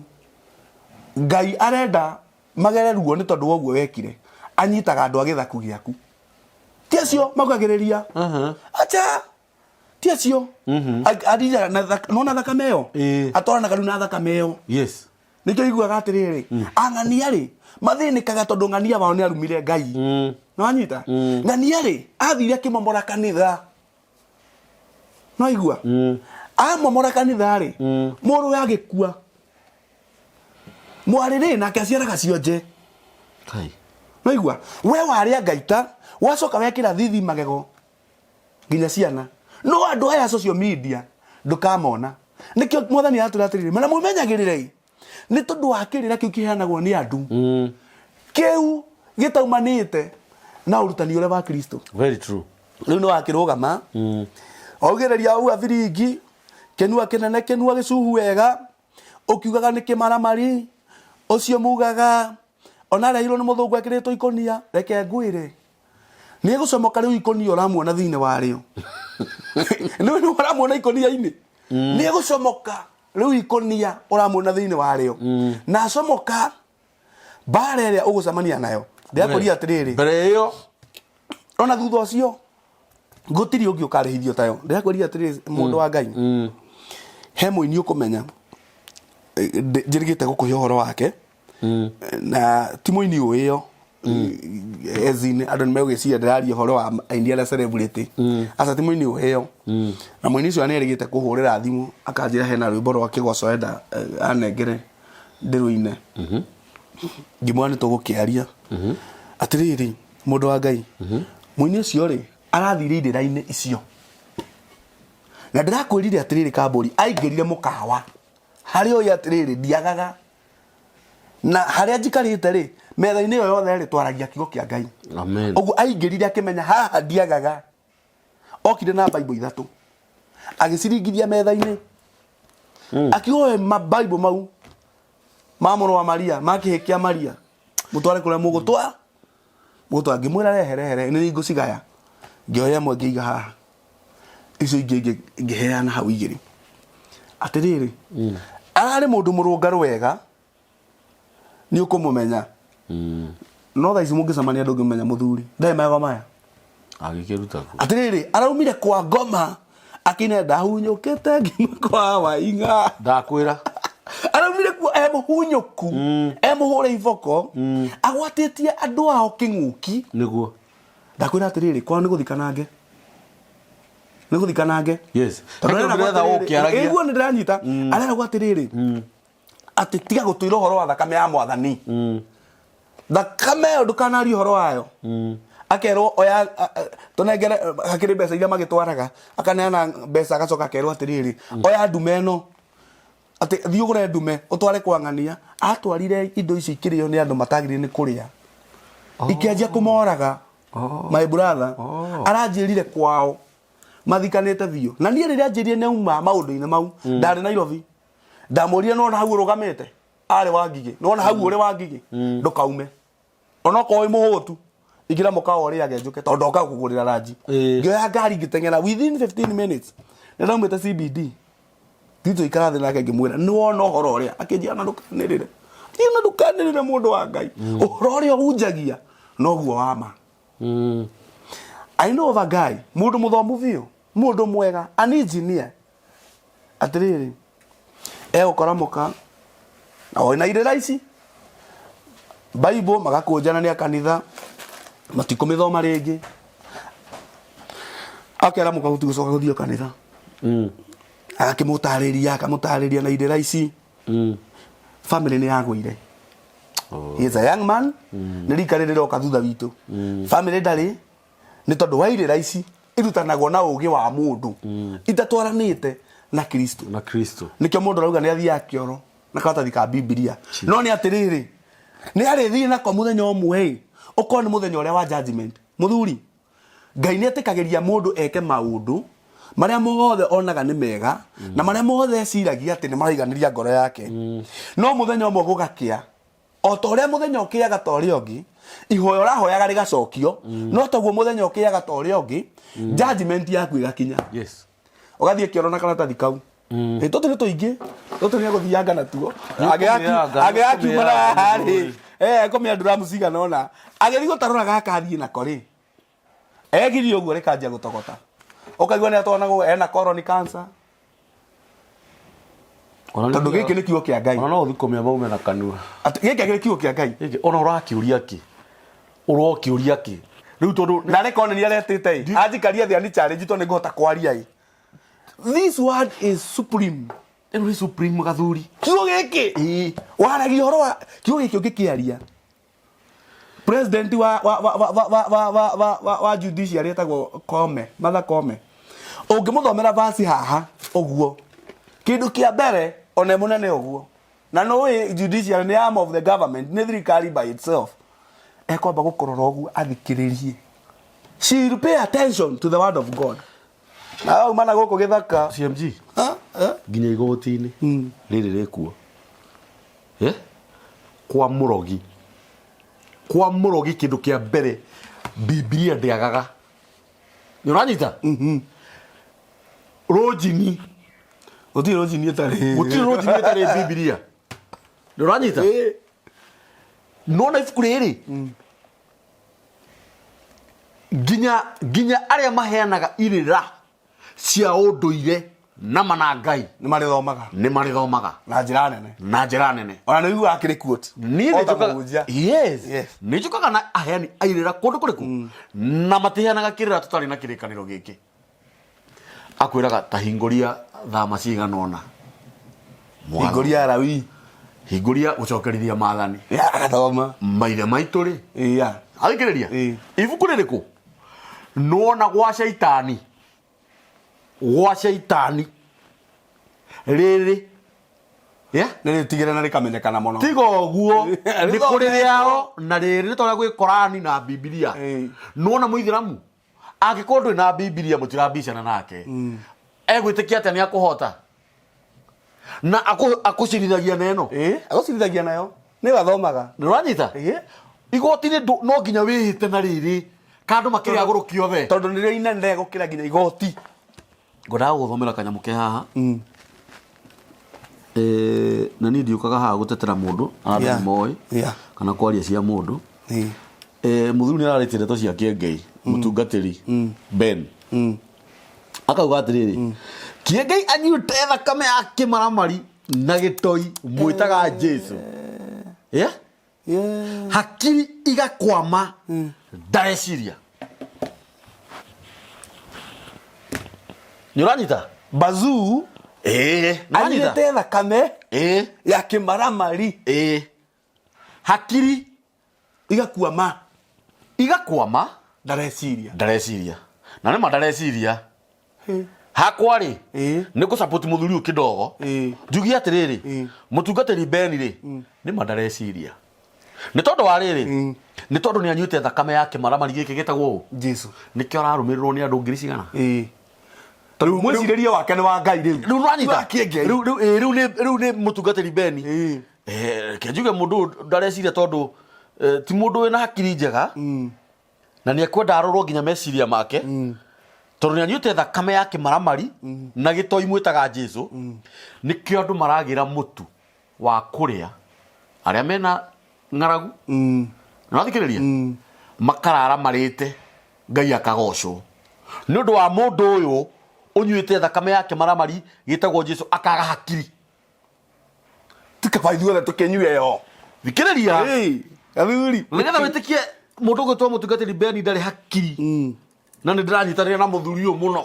Ngai arenda magere ruo nĩ tondũ wa ũguo wekire, anyitaga andũ a gĩthaku gĩaku, ti acio maugagĩrĩria. Acha, ti acio. Athiaga na nona thakame ĩyo. Atwaranaga rĩu na thakame ĩyo. Nĩkĩo iguaga atĩrĩrĩ, ang'ania rĩ, mathĩnĩkaga tondũ ng'ania wao nĩ arumire Ngai. Nĩwanyita? Ng'ania rĩ, athire akĩmomora kanitha. Nĩwaigua? Amomora kanitha rĩ, mũrũwe agĩkua. Mwarĩ rĩ, nake aciaraga cionje. Kai. Nĩwaigua? We warĩa ngaita, wacoka wekĩra thithi magego nginya ciana. No andũ aya social media ndũkamona. Nĩkĩo mwathani aratwĩra atĩrĩrĩ, mana mwĩmenyagĩrĩrei nĩ tondũ wa kĩrĩra kĩu kĩheanagwo nĩ andũ, kĩu gĩtaumanĩte na ũrutani ũrĩa wa Kristo. Very true. Rĩu nĩ wakĩrũgama, waugĩrĩria uga biringi kĩnua kĩnene, kĩnua gĩcuhu wega, ũkiugaga nĩ kĩmaramari ũcio mugaga ona arehirwo nĩ mũthũngũ ekĩrĩtwo ikũnia. Reke ngwĩre, nĩ egũcomoka rĩu ikũnia ũramuona thĩinĩ warĩo. Nĩ nĩ ũramuona ikũnia-inĩ, nĩ egũcomoka rĩu ikũnia ũramuona thĩinĩ warĩo. Na acomoka, mbara ĩrĩa ũgũcemania nayo, ndĩrakũria atĩrĩrĩ, Mbere ĩyo. Ona thutha ũcio gũtirĩ ũngĩ ũkarĩhithio tayo. Ndĩrakũria atĩrĩrĩ, mũndũ wa Ngai, he mũini ũkũmenya, njĩrĩgĩte gũkũhe ũhoro wake, na ti mũini ũĩyo, as in andũ nĩ megũgĩciria ndĩraria ũhoro wa aini arĩa celebrity. Aca, ti mũini ũĩyo. Na mũini ũcio nĩ erĩgĩte kũhũrĩra thimũ akanjĩra hena rwĩmbo rwa kĩgoco enda anengere ndĩrũine. Ngĩmwĩra nĩ tũgũkĩaria. Atĩrĩrĩ, mũndũ wa Ngai, mũini ũcio rĩ, arathire irĩra-inĩ icio, na ndĩrakwĩrire atĩrĩrĩ, kambũri aingĩrire mũkawa harĩa ũyũ atĩrĩrĩ ndiagaga, na harĩa njikarĩte rĩ, metha-inĩ ĩyo yothe rĩ, twaragia kiugo kĩa Ngai. Amen. Ũguo aingĩrire akĩmenya haha ndiagaga. Okire na Bible ithatũ, agĩciringithia metha-inĩ, akiuga mabaibũ mau ma mũrũ wa Maria, ma kĩhĩ kĩa Maria, mũtware kũrĩa mũgũtwara mũgũtwara. Ngĩmwĩra rehe, rehe, nĩ ngũcigaya. Ngĩoya ĩmwe ngĩiga haha, icio ingĩ ngĩheana hau igĩrĩ. Atĩrĩrĩ, ararĩ mũndũ mũrũngarũ wega, nĩ ũkũmũmenya, no thaa ici mũngĩcemania ndũngĩmenya mũthuri ndarĩ magego maya. Agĩkĩruta kũ? Atĩrĩrĩ, araumire kwa ngoma akĩina ndahunyũkĩte ngima kwa waing'a. Ndakwĩra. Araumire kuo e mũhunyũku, e mũhũre iboko, agwatĩtie andũ ao kĩng'ũki. Nĩguo. Ndakwĩra atĩrĩrĩ, kwao nĩ gũthikanange, nĩ gũthikanange. Tondũ He kĩndũ areragwo ndĩretha atĩrĩrĩ- ũkĩaragia. Ĩguo nĩ ndĩranyita. Areragwo atĩrĩrĩ, atĩ tiga gũtwĩra ũhoro wa thakame ya mwathani, thakame ĩyo ndũkanarie ũhoro wayo. Akerwo oya, tũnengere hakĩrĩ mbeca iria magĩtwaraga, akaneana mbeca, agacoka akerwo atĩrĩrĩ, oya ndume ĩno, atĩ thiĩ ũgũre ndume ũtware kwa ng'ania. Atwarire indo icio ikĩrĩo nĩ andũ matagĩrĩire nĩ kũrĩa, ikĩanjia kũmoraga. My brother, aranjĩrire kwao mathikanĩte biũ. Na niĩ rĩrĩa anjĩrire nĩ auma maũndũ-inĩ mau, ndarĩ Nairobi. Ndamũrire, nona hau ũrũgamĩte arĩ wa ngigĩ, nona hau ũrĩ wa ngigĩ, ndũkaume onokorwo wĩ mũhũtu, ingĩra mũkawa ũrĩage njũke tondũ ndoka gũkũgũrĩra ranji. Ngĩoya ngari ngĩteng'era, within 15 minutes nĩ ndaumĩte CBD. Thiĩ tũikara thĩ nake, ngĩmwĩra, nĩ wona ũhoro ũrĩa? Akĩnjĩra na ndũkanĩrĩre, thiĩ na ndũkanĩrĩre, mũndũ wa Ngai, ũhoro ũrĩa ũhunjagia noguo wa ma. I know of a guy, mũndũ mũthomu biũ, mũndũ mwega, an engineer. Atĩrĩrĩ, egũkora mũka na wĩna irĩra ici Bible, magakũnjana nĩ a kanitha, matikũmĩthoma rĩngĩ. Akera mũka gũtigũcoka gũthiĩ kanitha. Agakĩmũtarĩria, akamũtarĩria na irĩra ici. Family nĩ yagũire. He is a young man, nĩ rika rĩrĩ rĩroka thutha witũ. Family ndarĩ nĩ tondũ wa irĩra ici. irutanagwo na ũgĩ wa mũndũ itatwaranĩte na Kristo. Na Kristo. Nĩkĩo mũndũ arauga nĩ athiaga kĩoro na karatathi ka Bibilia, no nĩ atĩrĩrĩ, nĩ arĩthiĩ nako mũthenya ũmwe ĩ, ũkorwo nĩ mũthenya ũrĩa wa judgment. Mũthuri, Ngai nĩ etĩkagĩria mũndũ eke maũndũ marĩa mothe onaga nĩ mega na marĩa mothe eciragia atĩ nĩ maraiganĩria ngoro yake, no mũthenya ũmwe gũgakĩa, o ta ũrĩa mũthenya ũkĩaga ta ũrĩa ũngĩ, ihoya ũrahoyaga rĩgacokio, no taguo mũthenya ũkĩaga ta ũrĩa ũngĩ, judgment yaku ĩgakinya. Ũgathiĩ kĩoro na karatathi kau. Ĩ, tũtũ nĩ tũingĩ, tũtũ nĩ egũthianga natuo. Nĩũkũmĩanga, Agĩgakiuma na nĩũkũmĩanga, haha rĩ, ekũmĩa nduramu cigana ũna, agĩthiĩ gũtarũra gaka athiĩ nako rĩ, egirie ũguo rĩkanjia gũtogota, ũkaigua nĩ atwanagwo ena colon cancer, tondũ gĩkĩ nĩ kiugo kĩa Ngai. Ona no ũthiĩ kũmĩa maume na kanua. Atĩ gĩkĩ nĩ kiugo kĩa Ngai. Gĩkĩ ona ũrakĩũria kĩ? Ũrokĩũria kĩ? Rĩu tondũ Na rĩkorwo nĩ niĩ aretĩte ĩ, anjikarie thĩ ani challenge tondũ nĩ ngũhota kwaria ĩ. This word is supreme. Ĩno nĩ supreme gathuri. Kiugo gĩkĩ. Ĩĩ. Waragia ũhoro wa kiugo gĩkĩ ũngĩkĩaria. President wa wa wa wa wa wa wa wa wa wa wa judiciary etagwo Koome, Martha Koome. Ũngĩmũthomera verse haha ũguo, kĩndũ kĩa mbere ona mũnene ũguo, na nũĩ judiciary nĩ arm of the government, nĩ thirikari by itself, ekwamba gũkũrora ũguo athikĩrĩrie. She will pay attention to the word of God. Na wauma na gũkũ gĩthaka. CMG Ah, ah. Nginya igoti-inĩ rĩrĩ rĩkuo, Eh? Kwa mũrogi, kwa mũrogi, kĩndũ kĩa mbere Bibilia ndĩagaga. Nĩ ũranyita rũnjini? Gũtirĩ rũnjini ĩtarĩ. Gũtirĩ rũnjini ĩtarĩ Bibilia. Nĩ ũranyita? Ĩĩ. Nona ibuku rĩrĩ, nginya arĩa maheanaga irĩra cia ũndũire na mana Ngai nĩ marĩthomaga. Nĩ marĩthomaga. Na njĩra nene. Na njĩra nene. Ona nĩ ũiguaga akĩrĩ quote. Niĩ O nĩ ta njũkaga- mũhunjia. Yes. Yes. Nĩ njũkaga na aheani a irĩra kũndũ kũrĩkũ na matiheanaga kĩrĩra tũtarĩ na kĩrĩkanĩro gĩkĩ. Akwĩraga ta hingũria thama cigana ũna. Hingũria Alawii. Hingũria gũcokerithia maathani. Ya, agathoma. Maithe maitũ rĩ, Iya. athikĩrĩria, Ĩĩ. ibuku rĩrĩkũ nona gwa caitani, gwa caitani rĩrĩ, yeah? Nĩ rĩtigĩre na rĩkamenyekana mũno. Tiga ũguo, nĩ kũrĩ Rĩthomekwo. rĩao na rĩrĩ nĩ torĩa gwĩ Korani na Bibilia. Ĩĩ. Nona mũithĩramu angĩkorwo ndũrĩ na Bibilia mũtirambicana nake, egwĩtĩkia atĩa nĩ akũhota na akũcirithagia na ĩno? Ĩĩ, agũcirithagia nayo. Nĩ wathomaga. Nĩ ũranyita? Ĩĩ. Igoti-inĩ no nginya wĩhĩte na rĩrĩ kandũ makĩrĩ agũrũki othe. Tondũ nĩrĩo inene gũkĩra nginya igoti. Ngwendaga gũgũthomera kanyamũ ke haha. Eh, na niĩ ndiũkaga haha gũtetera mũndũ, andũ nĩ moĩ kana kwaria cia mũndũ. Eh, mũthuri nĩ ararĩtie ndeto cia Kĩengei, mũtungatĩri Ben akauga atĩrĩrĩ, Kĩengei anyuĩte thakame ya kĩmaramari na gĩtoi mwĩtaga Jesu, yeah? Hakiri igakwama, ndareciria. Nĩ ũranyita? Bazuu. Ĩĩ, nĩ ũranyita? Anyuĩte thakame ya kĩmaramari. Ĩĩ, hakiri igakuama. Igakwama. Ndareciria. Ndareciria, na nĩma ndareciria. Hakwa rĩ, nĩ ngũ support mũthuri ũyũ kĩdogo. Njugie atĩrĩrĩ, mũtungatĩri Ben rĩ, nĩma ndareciria nĩ tondũ wa rĩrĩ, nĩ tondũ nĩ anyuĩte thakame ya kĩmaramari gĩkĩ gĩtagwo ũũ. Jesu. Nĩkĩo ararũmĩrĩrwo nĩ andũ ngiri cigana. Tondũ mwĩcirĩrie wake nĩ wa Ngai rĩu. Rĩu nĩwanyita? Wa Kĩengei. Rĩu ĩĩ, rĩu nĩ mũtungatĩri Ben. Eh, reke njuge mũndũ ũyũ ndareciria tondũ ti mũndũ wĩna hakiri njega na nĩ ekwenda arorwo nginya meciria make, tondũ nĩ anyuĩte thakame ya kĩmaramari na gĩtoi mwĩtaga Jesu. Nĩkĩo andũ maragĩra mũtu wa kũrĩa arĩa mena ng'aragu, nĩwathikĩrĩria, makarara marĩte, Ngai akagocwo nĩ ũndũ wa mũndũ ũyũ ũnyuĩte thakame ya kĩmaramari gĩtagwo Jesu akaga hakiri. Ti kaba ithuothe tũkĩnyue yo. Thikĩrĩria. Ĩĩ, athuri. Nĩgetha wĩtĩkie mũndũ ũgwĩtwo mũtungatĩri Ben ndarĩ hakiri, na nĩ ndĩranyitanĩra na mũthuri ũyũ mũno.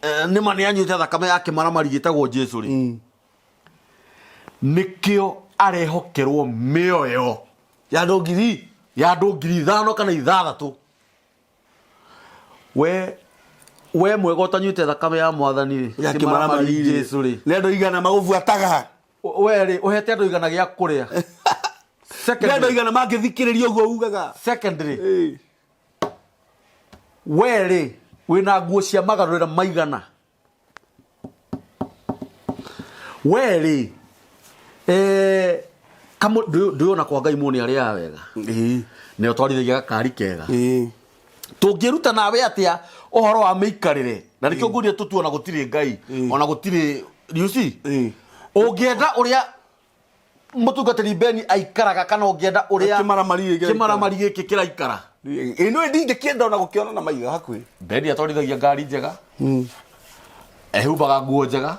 Eh, nĩma nĩ anyuĩte thakame ya kĩmaramari gĩtagwo Jesu rĩ, nĩkĩo arehokerwo mĩoyo ya andũ ngiri ya andũ 5,000 kana 6,000. We we mwega ũtanyuĩte thakame ya mwathani rĩ, Ya kĩmaramari kĩmaramari Jesu rĩ. Nĩ andũ igana magũbuataga. We rĩ, ũhete andũ igana gĩa kũrĩa. Nĩ andũ Secondly, igana mangĩthikĩrĩria ũguo ugaga. secondly, Ĩĩ. we rĩ, wĩna nguo cia magarũrĩra maigana. We rĩ, eh, kamũ ndũyona kwa Ngai mũndũ nĩ arĩaga wega. Ĩĩ. Nĩ ũtwarithagia gakari kega. Ĩĩ. Tũngĩruta nawe atĩa ũhoro wa mĩikarĩre na nĩkĩo ngũria tũtu ona gũtirĩ Ngai ona gũtirĩ you see Ĩĩ. ũngĩenda ũrĩa mũtungatĩri Beni aikaraga kana ũngĩenda ũrĩa Kĩmaramari gĩkĩ kĩraikara. kĩmaramari gĩkĩ kĩraikara Ĩĩ nĩ ndingĩkĩenda ona gũkĩona na maitho hakuhĩ. Beni atwarithagia ngari njega ehumbaga nguo njega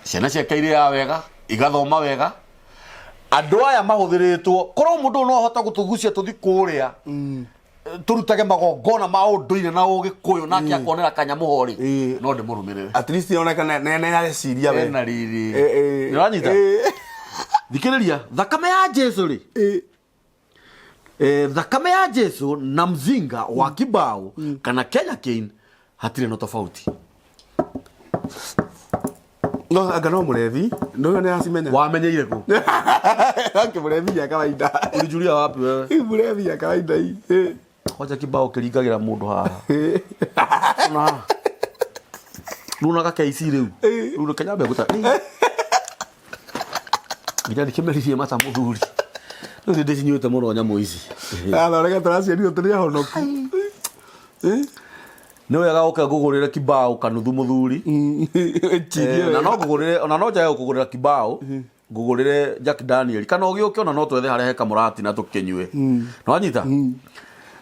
ciana ciake irĩaga wega igathoma wega andũ aya mahũthĩrĩtwo korwo mũndũ ũyũ no ahote gũtũgucia tũthi kũrĩa tũrutage magongona ma ũndũire na ũgĩkũyũ nake akonera kanyamũ ho rĩ Ĩĩ. no ndĩmũrũmĩrĩre At least yoneka nĩ nĩ areciria we. ena riri Ĩĩ, ĩĩ. nĩũranyita Ĩĩ. thikĩrĩria thakame ya Jesu rĩ Ĩĩ. eh, thakame ya Jesu na mzinga wa kibao kana Kenya Cane hatirĩ na tofauti No anga no mũrebi. No nĩ acimenya. Wamenyeire kũ? Ake mũrebi ya kawaida. Ulijulia wapi wewe? Mũrebi ya kawaida hii. Kwanja kibao kĩringagĩra mũndũ haha. Ona haha. Rĩu na KC rĩu. Rĩu reke nyambe ngũta. Nginya ndĩkĩmeririe mata mũthuri. Rĩu nĩ ndĩcinyuĩte mũno nyamũ ici. Athondeka tũraciarirwo tũrĩ ahonoku. Nĩ wega ũke ngũgũrĩre kibao kanuthu mũthuri. Ĩtirie Eh, na no wega. ngũgũrĩre ona no njage gũkũgũrĩra kibao ngũgũrĩre Jack Daniel kana ũgĩũke ona no twethe harĩa he kamũrati na tũkĩnyue nĩwanyita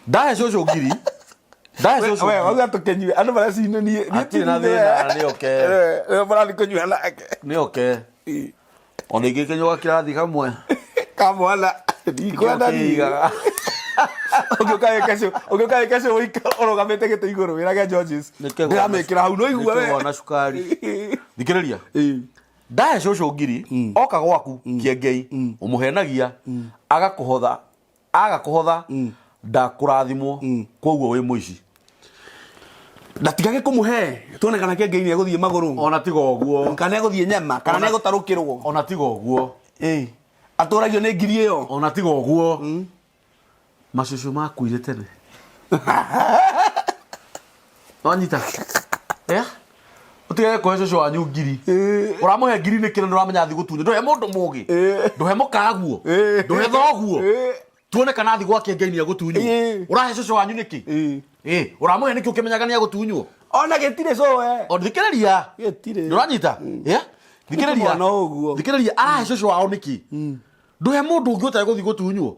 ndahe cũcũ ngiri ndahe cũcũ We ngiri wauga tũkĩnyue andũ maracine niĩ. Hatirĩ na thĩna, nĩ okay. Nĩ marathiĩ kũnyua nake. nĩ oke ona ingĩ kĩnyua kĩrathi kamwe Kamwana. Ndikwenda niĩ. Kĩigaga. Ũngĩũka wĩ kesho, ũngĩũka wĩ kesho ũrũgamĩte gĩtĩ igũrũ wĩrage Georges. Nĩkĩgwa na- Ndĩramĩkĩra hau no igua we. nĩkĩgwa na cukari thikĩrĩria Ĩĩ. ndahe cũcũ ngiri oka gwaku kĩengei ũmũhenagia agakũhotha agakũhotha ndakũrathimwo koguo wĩ mũici Ndatigage kũmũhe tuone kana kĩengei nĩ egũthiĩ magũrũ. ona tiga ũguo Kana egũthiĩ nyama, kana nĩ egũtarũkĩrwo. ona tiga ũguo Ĩĩ. Atũragio nĩ ngiri ĩyo. ona tiga ũguo macucu makuire tene wanyita yeah? utigage kũhe cũcũ wanyu ngiri ũramũhe ngiri nĩkĩ na nĩũramenya athi gũtunya ndũhe mũndũ mũgĩ ndũhe mũkaguo ndũhe thoguo tuone kana athi gwake ngai nĩ egũtunywo Ĩĩ. ũrahe cũcũ wanyu nĩkĩ Ĩĩ. Ĩĩ, ũramũhe nĩkĩ ũkĩmenyaga nĩ egũtunywo Ona gĩtirĩ cũwe. O, thikĩrĩria Gĩtirĩ. nĩũranyita Yeah? thikĩrĩria Mwana ũguo. thikĩrĩria arahe cũcũ wao nĩkĩ ndũhe mũndũ ũngĩ ũtegũthiĩ gũtunywo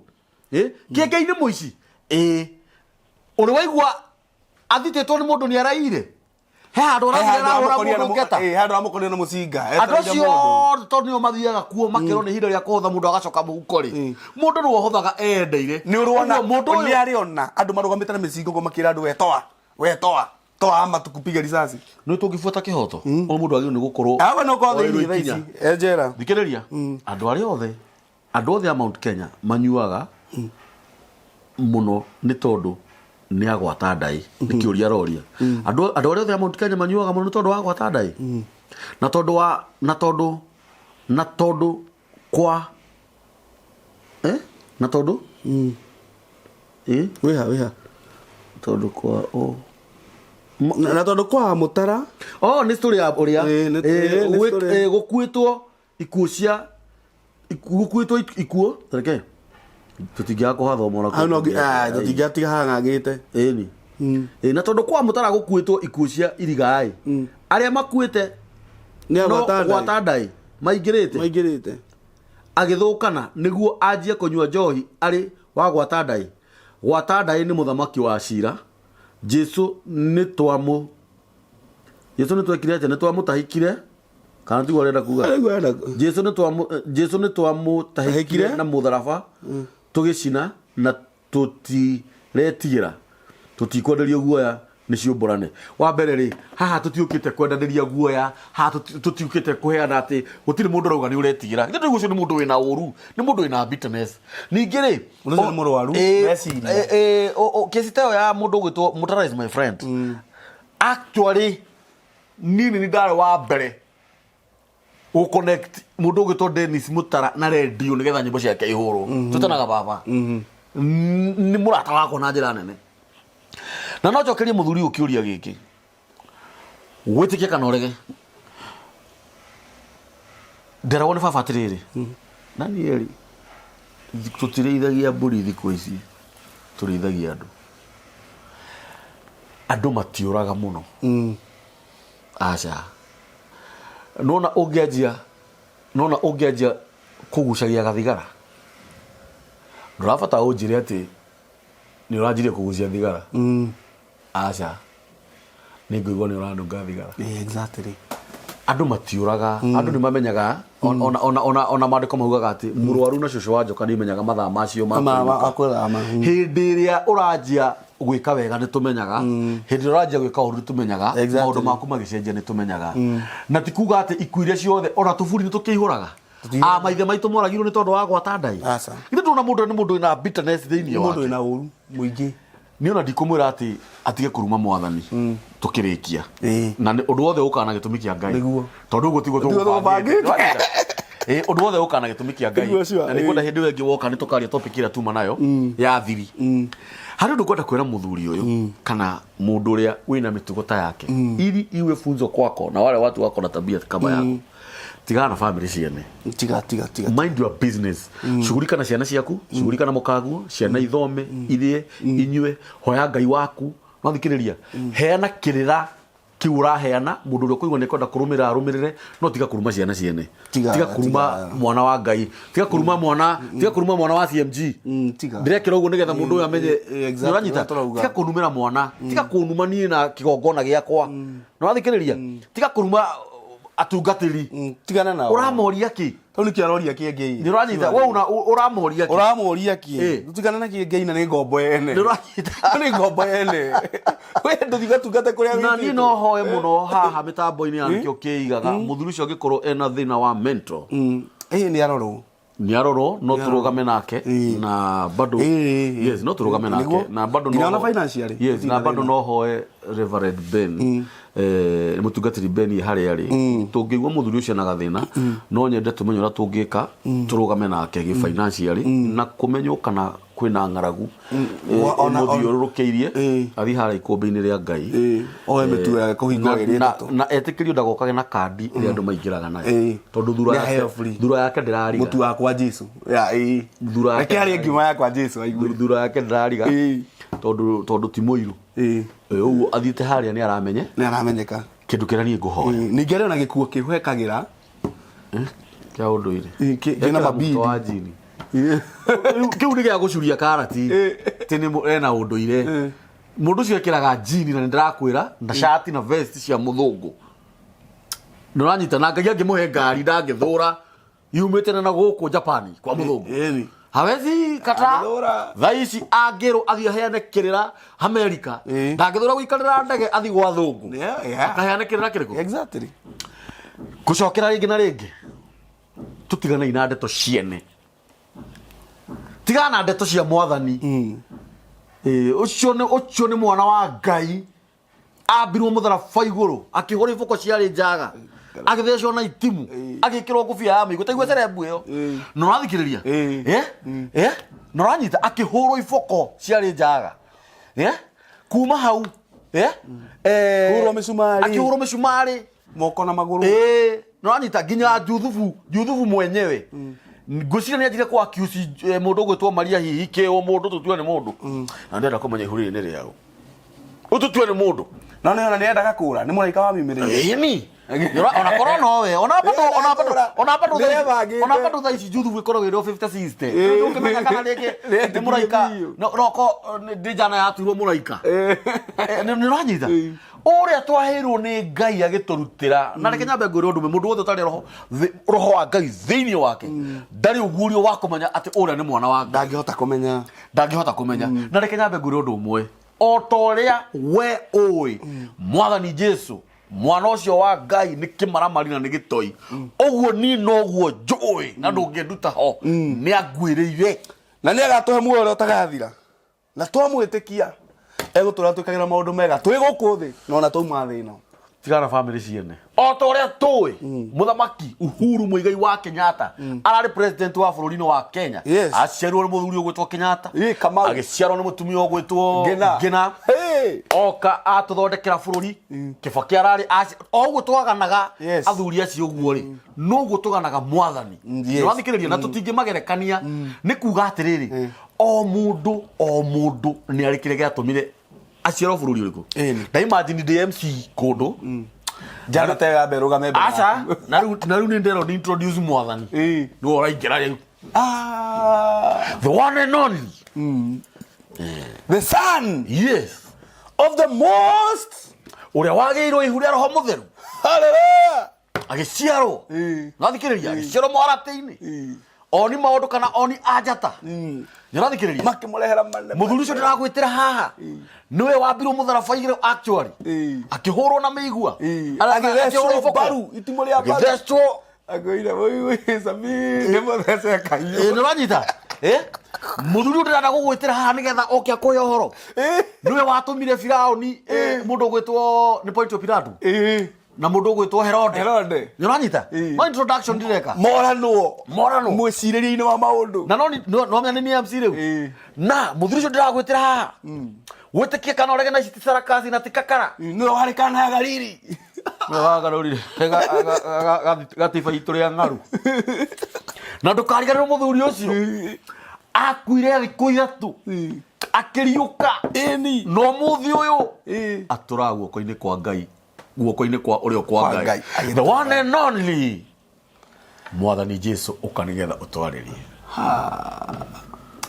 Ĩ, kĩengei nĩ mũici ĩĩ ũrĩ waigua athitĩtwo nĩ mũndũ nĩ araire he handũ arathire arahũra mũndũ ngeta Handũ amũkorire na mũcinga. andũ Etereire acio mũndũ. othe tondũ nĩo mathiaga kuo makerwo nĩ ihinda rĩa kũhotha mũndũ agacoka mũhuko rĩ mũndũ nĩwe ũhothaga endeire Nĩ ũrona Ũguo mũndũ nĩ ũyũ arĩ ona andũ marũgamĩte na mĩcinga ũguo makĩra andũ we toa we toa toa ama tukupiga risasi. nĩ tũngĩbuata kĩhoto o mũndũ agĩrĩirwo nĩ gũkorwo Awe no korwo oerwo thĩinĩ thaa ikinya. ici. E njera. thikĩrĩria andũ arĩa othe andũ othe a Mount Kenya manyuaga mũno nĩ tondũ nĩ agwata ndaĩ nĩ kĩũria aroria andũ andũ arĩa othe a Mount Kenya manyuaga mũno nĩ tondũ wa gwata ndaĩ na tondũ wa na tondũ na tondũ kwa eh na tondũ eh Wĩha wĩha. tondũ kwa o Na na tondũ kwa mũtara oh nĩ story ya ũrĩa Ĩĩ, nĩ- Eh, ĩĩ, nĩ story. eh, gũkuĩtwo ikuũ cia gũkuĩtwo ikuũ reke tũtingĩaga kũhathoma ona hau no tũtingĩatiga hang'ang'ĩte. ĩni Ĩ, na tondũ kwa mũtara gũkuĩtwo ikuũ cia irigaĩ arĩa makuĩte Nĩ no agwata ndaĩ. gwata ndaĩ maingĩrĩte Maingĩrĩte. agĩthũkana nĩguo anjie kũnyua njohi arĩ wa gwata ndaĩ gwata ndaĩ nĩ mũthamaki wa cira Jesu nĩ twamũ Jesu nĩ twekire atĩa nĩ twamũtahikire kana tiguo arenda kuga Arĩguo arenda. Jesu nĩ twamũ Jesu nĩ twamũtahikire Tahikire. na mũtharaba tũgĩcina na tũtiretigĩra tũtikwenderio guoya Nĩ ciũmbũrane. Wa mbere rĩ, haha tũtiũkĩte kwendanĩria guoya, haha tũtiũkĩte kũheana atĩ gũtirĩ mũndũ ũrauga nĩ ũretigĩra. Githĩ ndũigua ũcio nĩ mũndũ wĩna ũru, nĩ mũndũ wĩna bitterness. Ningĩ rĩ, Mũndũ ũcio nĩ mũrwaru, meciria. Kesi ta ĩyo ya mũndũ ũgwĩtwo Mutara is my friend. Actually, niĩ nĩ niĩ ndarĩ wa mbere gũ connect mũndũ ũgwĩtwo Dennis Mutara na redio nĩgetha nyĩmbo ciake ihũrwo. Tũtanaga baba. Nĩ mũrata wakwa na njĩra nene. Na no njokerie mũthuri ũyũ kĩũria gĩkĩ. Wĩtĩkie kana ũrege. Nderagwo nĩ baba atĩrĩrĩ. Danieli, tũtirĩithagia mbũri thikũ ici, tũrĩithagia andũ. Andũ matiũraga mũno. Aca. Nona ũngĩanjia nona ũngĩanjia kũgucagia gathigara ndũrabatara ũnjĩre atĩ nĩ ũranjirie kũgucia thigara. Aca, nĩ ngũigua nĩ ũranunga thigara. Exactly. Andũ matiũraga, andũ nĩ mamenyaga ona ona ona ona maandĩko maugaga atĩ mũrwaru na cũcũ wa njoka nĩ imenyaga mathaa macio ma kũinũka. Ma kwĩrama. Hĩndĩ ĩrĩa ũranjia gwĩka wega nĩ tũmenyaga, hĩndĩ ĩrĩa ũranjia gwĩka ũru nĩ tũmenyaga, maũndũ maku magĩcenjia nĩ tũmenyaga. Na ti kuga atĩ ikuũ iria ciothe ona tũburi nĩ tũkĩihũraga. A maithe maitũ moragirwo nĩ tondũ wa gwata ndai. Aca. Githĩ ndũrona mũndũ nĩ mũndũ wĩna bitterness thĩinĩ Mũndũ wake. wĩna ũru mũingĩ. Niĩ ona ndikũmwĩra atĩ atige kũruma mwathani tũkĩrĩkia. Na nĩ ũndũ wothe ũkaga na gĩtũmi kĩa Ngai. Nĩguo. Tondũ ũguo tiguo Tiguo tũgũbangĩte. tũgũbangĩte. Ũndũ wothe ũkaga na gĩtũmi kĩa Ngai. Nĩguo sure, Na nĩngwenda hĩndĩ ĩyo ĩngĩ woka nĩ tũkaria topic ĩrĩa tuma nayo ya thiri. Harĩ ũndũ ngwenda kwĩra mũthuri ũyũ kana mũndũ ũrĩa wĩna mĩtugo ta yake. Ili iwe funzo kwako na wale watu wako na tabia kama yako. Tigana na family ciene. Tiga tiga tiga. Mind your business. Shughulika na ciana ciaku, shughulika na mũkaguo, ciana ithome, irĩe, inyue, hoya Ngai waku. No thikĩrĩria, heana kĩrĩra kĩu ũraheana, mũndũ ũrĩa ũkũigua nĩ kwenda kũrũmĩrĩra arũmĩrĩre, no tiga kũruma ciana ciene. Tiga, Tiga kũruma tiga. mwana wa Ngai, tiga kũruma mwana, tiga kũruma mwana wa CMG. Tiga. Ndĩrekĩra ũguo nĩgetha mũndũ ũyũ amenye. Exactly, Nĩũranyita? ũrĩa tũrauga. Tiga kũnumĩra mwana, tiga kũnuma niĩ na kĩgongona gĩakwa. Nĩwathikĩrĩria? Tiga kũruma atungatĩri. Tigana nao. Ũramoria kĩ? Tau nĩkĩo aroria kĩengei. Nĩ ũranyita we una ũramoria kĩ? Ũramũria kĩ? Tigana na kĩengei na nĩ ngombo yene. Nĩ ũranyita. Nĩ ngombo yene. We ndũthiĩ ũgatungate kũrĩa Na niĩ wĩtĩtwo. no hoe mũno haha mĩtambo-inĩ ya nĩkĩo kĩigaga mũthuri ũcio angĩkorwo ena thĩna wa mental. Ĩĩ nĩ arorwo. Nĩ arorwo no tũrũgame nake na bado yes no tũrũgame nake Nĩguo. na bado Nginya no ona financially, yes gũtirĩ na na bado thĩna. no hoe Reverend Ben mũtungatĩri Ben harĩa arĩ tũngĩigua mũthuri ũcio na gathĩna no nyende tũmenye ũrĩa tũngĩka tũrũgame nake gĩ financially na kũmenywo kana kwĩna ng'aragu mũthiũrũrũkĩirie athiĩ harĩa ikũmbĩ-inĩ rĩa Ngai. Oe mĩtu ya kũhinga ĩrĩ ĩtatũ na etĩkĩrio ndagokage na kandi ĩrĩa andũ maingĩraga nayo tondũ thura yake thura yake ndĩrariga mũtu wakwa Jesu ya thura yake reke arĩe ngima yakwa Jesu aigue thura yake ndĩrariga tondũ tondũ ti mũiru ũguo athiĩte harĩa nĩ aramenye nĩ aramenyeka kĩndũ kĩrĩa niĩ ngũhoya ningĩ arĩ ona gĩkuo kĩu hekagĩra kĩa ũndũire kĩna mabidi wa njini kĩu nĩ gĩa gũcuria karati tĩ nĩ ena ũndũire mũndũ ũcio ekĩraga njini na nĩ ndĩrakwĩra na cati na vest cia mũthũngũ nĩ ũranyita na Ngai angĩmũhe ngari ndangĩthũra yumĩte na gũkũ Japan kwa mũthũngũ hawezi kata thaa ici angĩrwo athiĩ aheane kĩrĩra Amerika ndangĩthũra gũikarĩra ndege athiĩ gwa thũngũ akaheane kĩrĩra kĩrĩkũ exactly gũcokera rĩngĩ na rĩngĩ tũtiganei na ndeto ciene tigana na ndeto cia mwathani ũcio nĩ ũcio nĩ mwana wa Ngai ambirwo mũtharaba igũrũ akĩhũrwo iboko ciarĩ njaga agĩthecwo na itimu agĩkĩrwo ngũbia ya mĩigua taigua cerebu ĩyo na ũrathikĩrĩria na ũranyita akĩhũrwo iboko ciarĩ njaga kuma hau Kũhũrwo mĩcumarĩ. akĩhũrwo mĩcumarĩ moko na magũrũ nĩ ũranyita nginya Juthubu Juthubu mwenyewe ngwĩciria nĩ anjire kwa accuse mũndũ ũgwĩtwo Maria hihi kĩo mũndũ tũtue nĩ mũndũ na ndĩrenda kũmenya ihu rĩrĩ nĩ rĩaũ ũtũtue nĩ mũndũ no nĩ ona nĩ endaga kũra nĩ mũraika wa mimĩrĩire ĩni ona korwo nowe ona bado ona bado ona bado Ndĩrebangĩte. ona bado thaa ici Juthubu ĩkoragwo ĩrĩ o 50 60 ũkĩmenya kana rĩngĩ nĩ mũraika no ko ndĩ njana yatuirwo mũraika nĩ ũranyita ũrĩa twaheirwo nĩ Ngai agĩtũrutĩra na reke nyambe ngwĩre ũndũ ũmwe mũndũ wothe ũtarĩ roho roho wa Ngai thĩinĩ wake ndarĩ ũguũrio wa kũmenya atĩ ũrĩa nĩ mwana wa Ngai ndangĩhota kũmenya ndangĩhota kũmenya na reke nyambe ngwĩre ũndũ ũmwe O ta ũrĩa we ũĩ Mwathani Jesu, mwana ũcio wa Ngai nĩ kĩmaramari na nĩ gĩtoi, ũguo niĩ noguo njũĩ na ndũngĩnduta ho, nĩ anguĩrĩire. Na nĩ agatũhe muoyo ũrĩa ũtagathira, na twamwĩtĩkia egũtũra twĩkagĩra maũndũ mega twĩ gũkũ thĩ na ona twauma thĩ ĩno. Tigana na bamĩrĩ ciene. O ta ũrĩa tũĩ mũthamaki Uhuru Muigai wa Kenyatta ararĩ president wa bũrũri-inĩ wa Kenya. Yes. Aciarirwo nĩ mũthuri ũgwĩtwo Kenyatta. Ĩ, Kamau. Agĩciarwo nĩ mũtumia ũgwĩtwo Ngina. Ngina. Hey! Oka atũthondekera bũrũri. Kibaki ararĩ o ũguo twaganaga Yes. athuri acio ũguo rĩ, noguo tũganaga mwathani. Yes. Nĩwathikĩrĩria na tũtingĩmagerekania nĩ kuga atĩrĩrĩ, o mũndũ o mũndũ nĩ arĩ kĩrĩa gĩatũmire aciarwo bũrũri ũrĩkũ. Ĩni. Na imagine ndĩ MC kũndũ. Njana tega mbere rũgame mbere Aca, yaku. na rĩu nĩ nderwo ni introduce mwathani. Ĩ. Nĩwe ũraingĩra rĩu. Ah, The one and only. the son Yes. of the most Ũrĩa wagĩirwo ihu rĩa Roho Mũtheru. Hallelujah. Agĩciarwo. Ĩ. Nathikĩrĩria, agĩciarwo mũharatĩ-inĩ. Ĩ. Oni maũndũ kana oni anjata. Nĩũrathikĩrĩria? Makĩmũrehera mane. Mũthuri ũcio ndĩragwĩtĩra haha nĩwe wambirwo mũtharaba igĩrĩ actually. Ĩ. Akĩhũrwo na mĩigua. Ĩ. Akĩhũrwo Agĩthecwo iboko. mbaru, itimũ rĩa mbaru. Agĩthecwo. Akwĩire woi Samir nĩ mũthece Ĩ, kahiũ. nĩũranyita? Ĩ? Mũthuri ũyũ ndĩrenda gũgwĩtĩra haha nĩgetha oke akũhe ũhoro. Ĩ. Nĩwe watũmire Firaũni, ĩ, mũndũ ũgwĩtwo nĩ Pontio Pilato Ĩ. na mũndũ ũgwĩtwo Herode. Herode. Nĩũranyita? Ĩ. No introduction ndireka. Moranwo. Moranwo. Mwĩcirĩrie-inĩ wa maũndũ. Na no no menya nĩ niĩ MC rĩu. Ĩ. Na mũthuri ũcio ndĩragwĩtĩra haha. Wĩtĩkie kana ũrege na ici ti sarakasi na ti kakara. Nĩwe warĩ Kana ya Galili. Nĩwe wagarũrire gatiba itũ rĩa ng'aru. Na ndũkariganĩrwo mũthuri ũcio akuire thikũ ithatũ akĩriũka. Ĩni. Na ũmũthĩ ũyũ Ĩ. atũraga guoko-inĩ kwa Ngai, guoko-inĩ kwa ũrĩo kwa Kwa Ngai. Ngai. The one and only Mwathani Jesu, ũka nĩgetha ũtwarĩrie.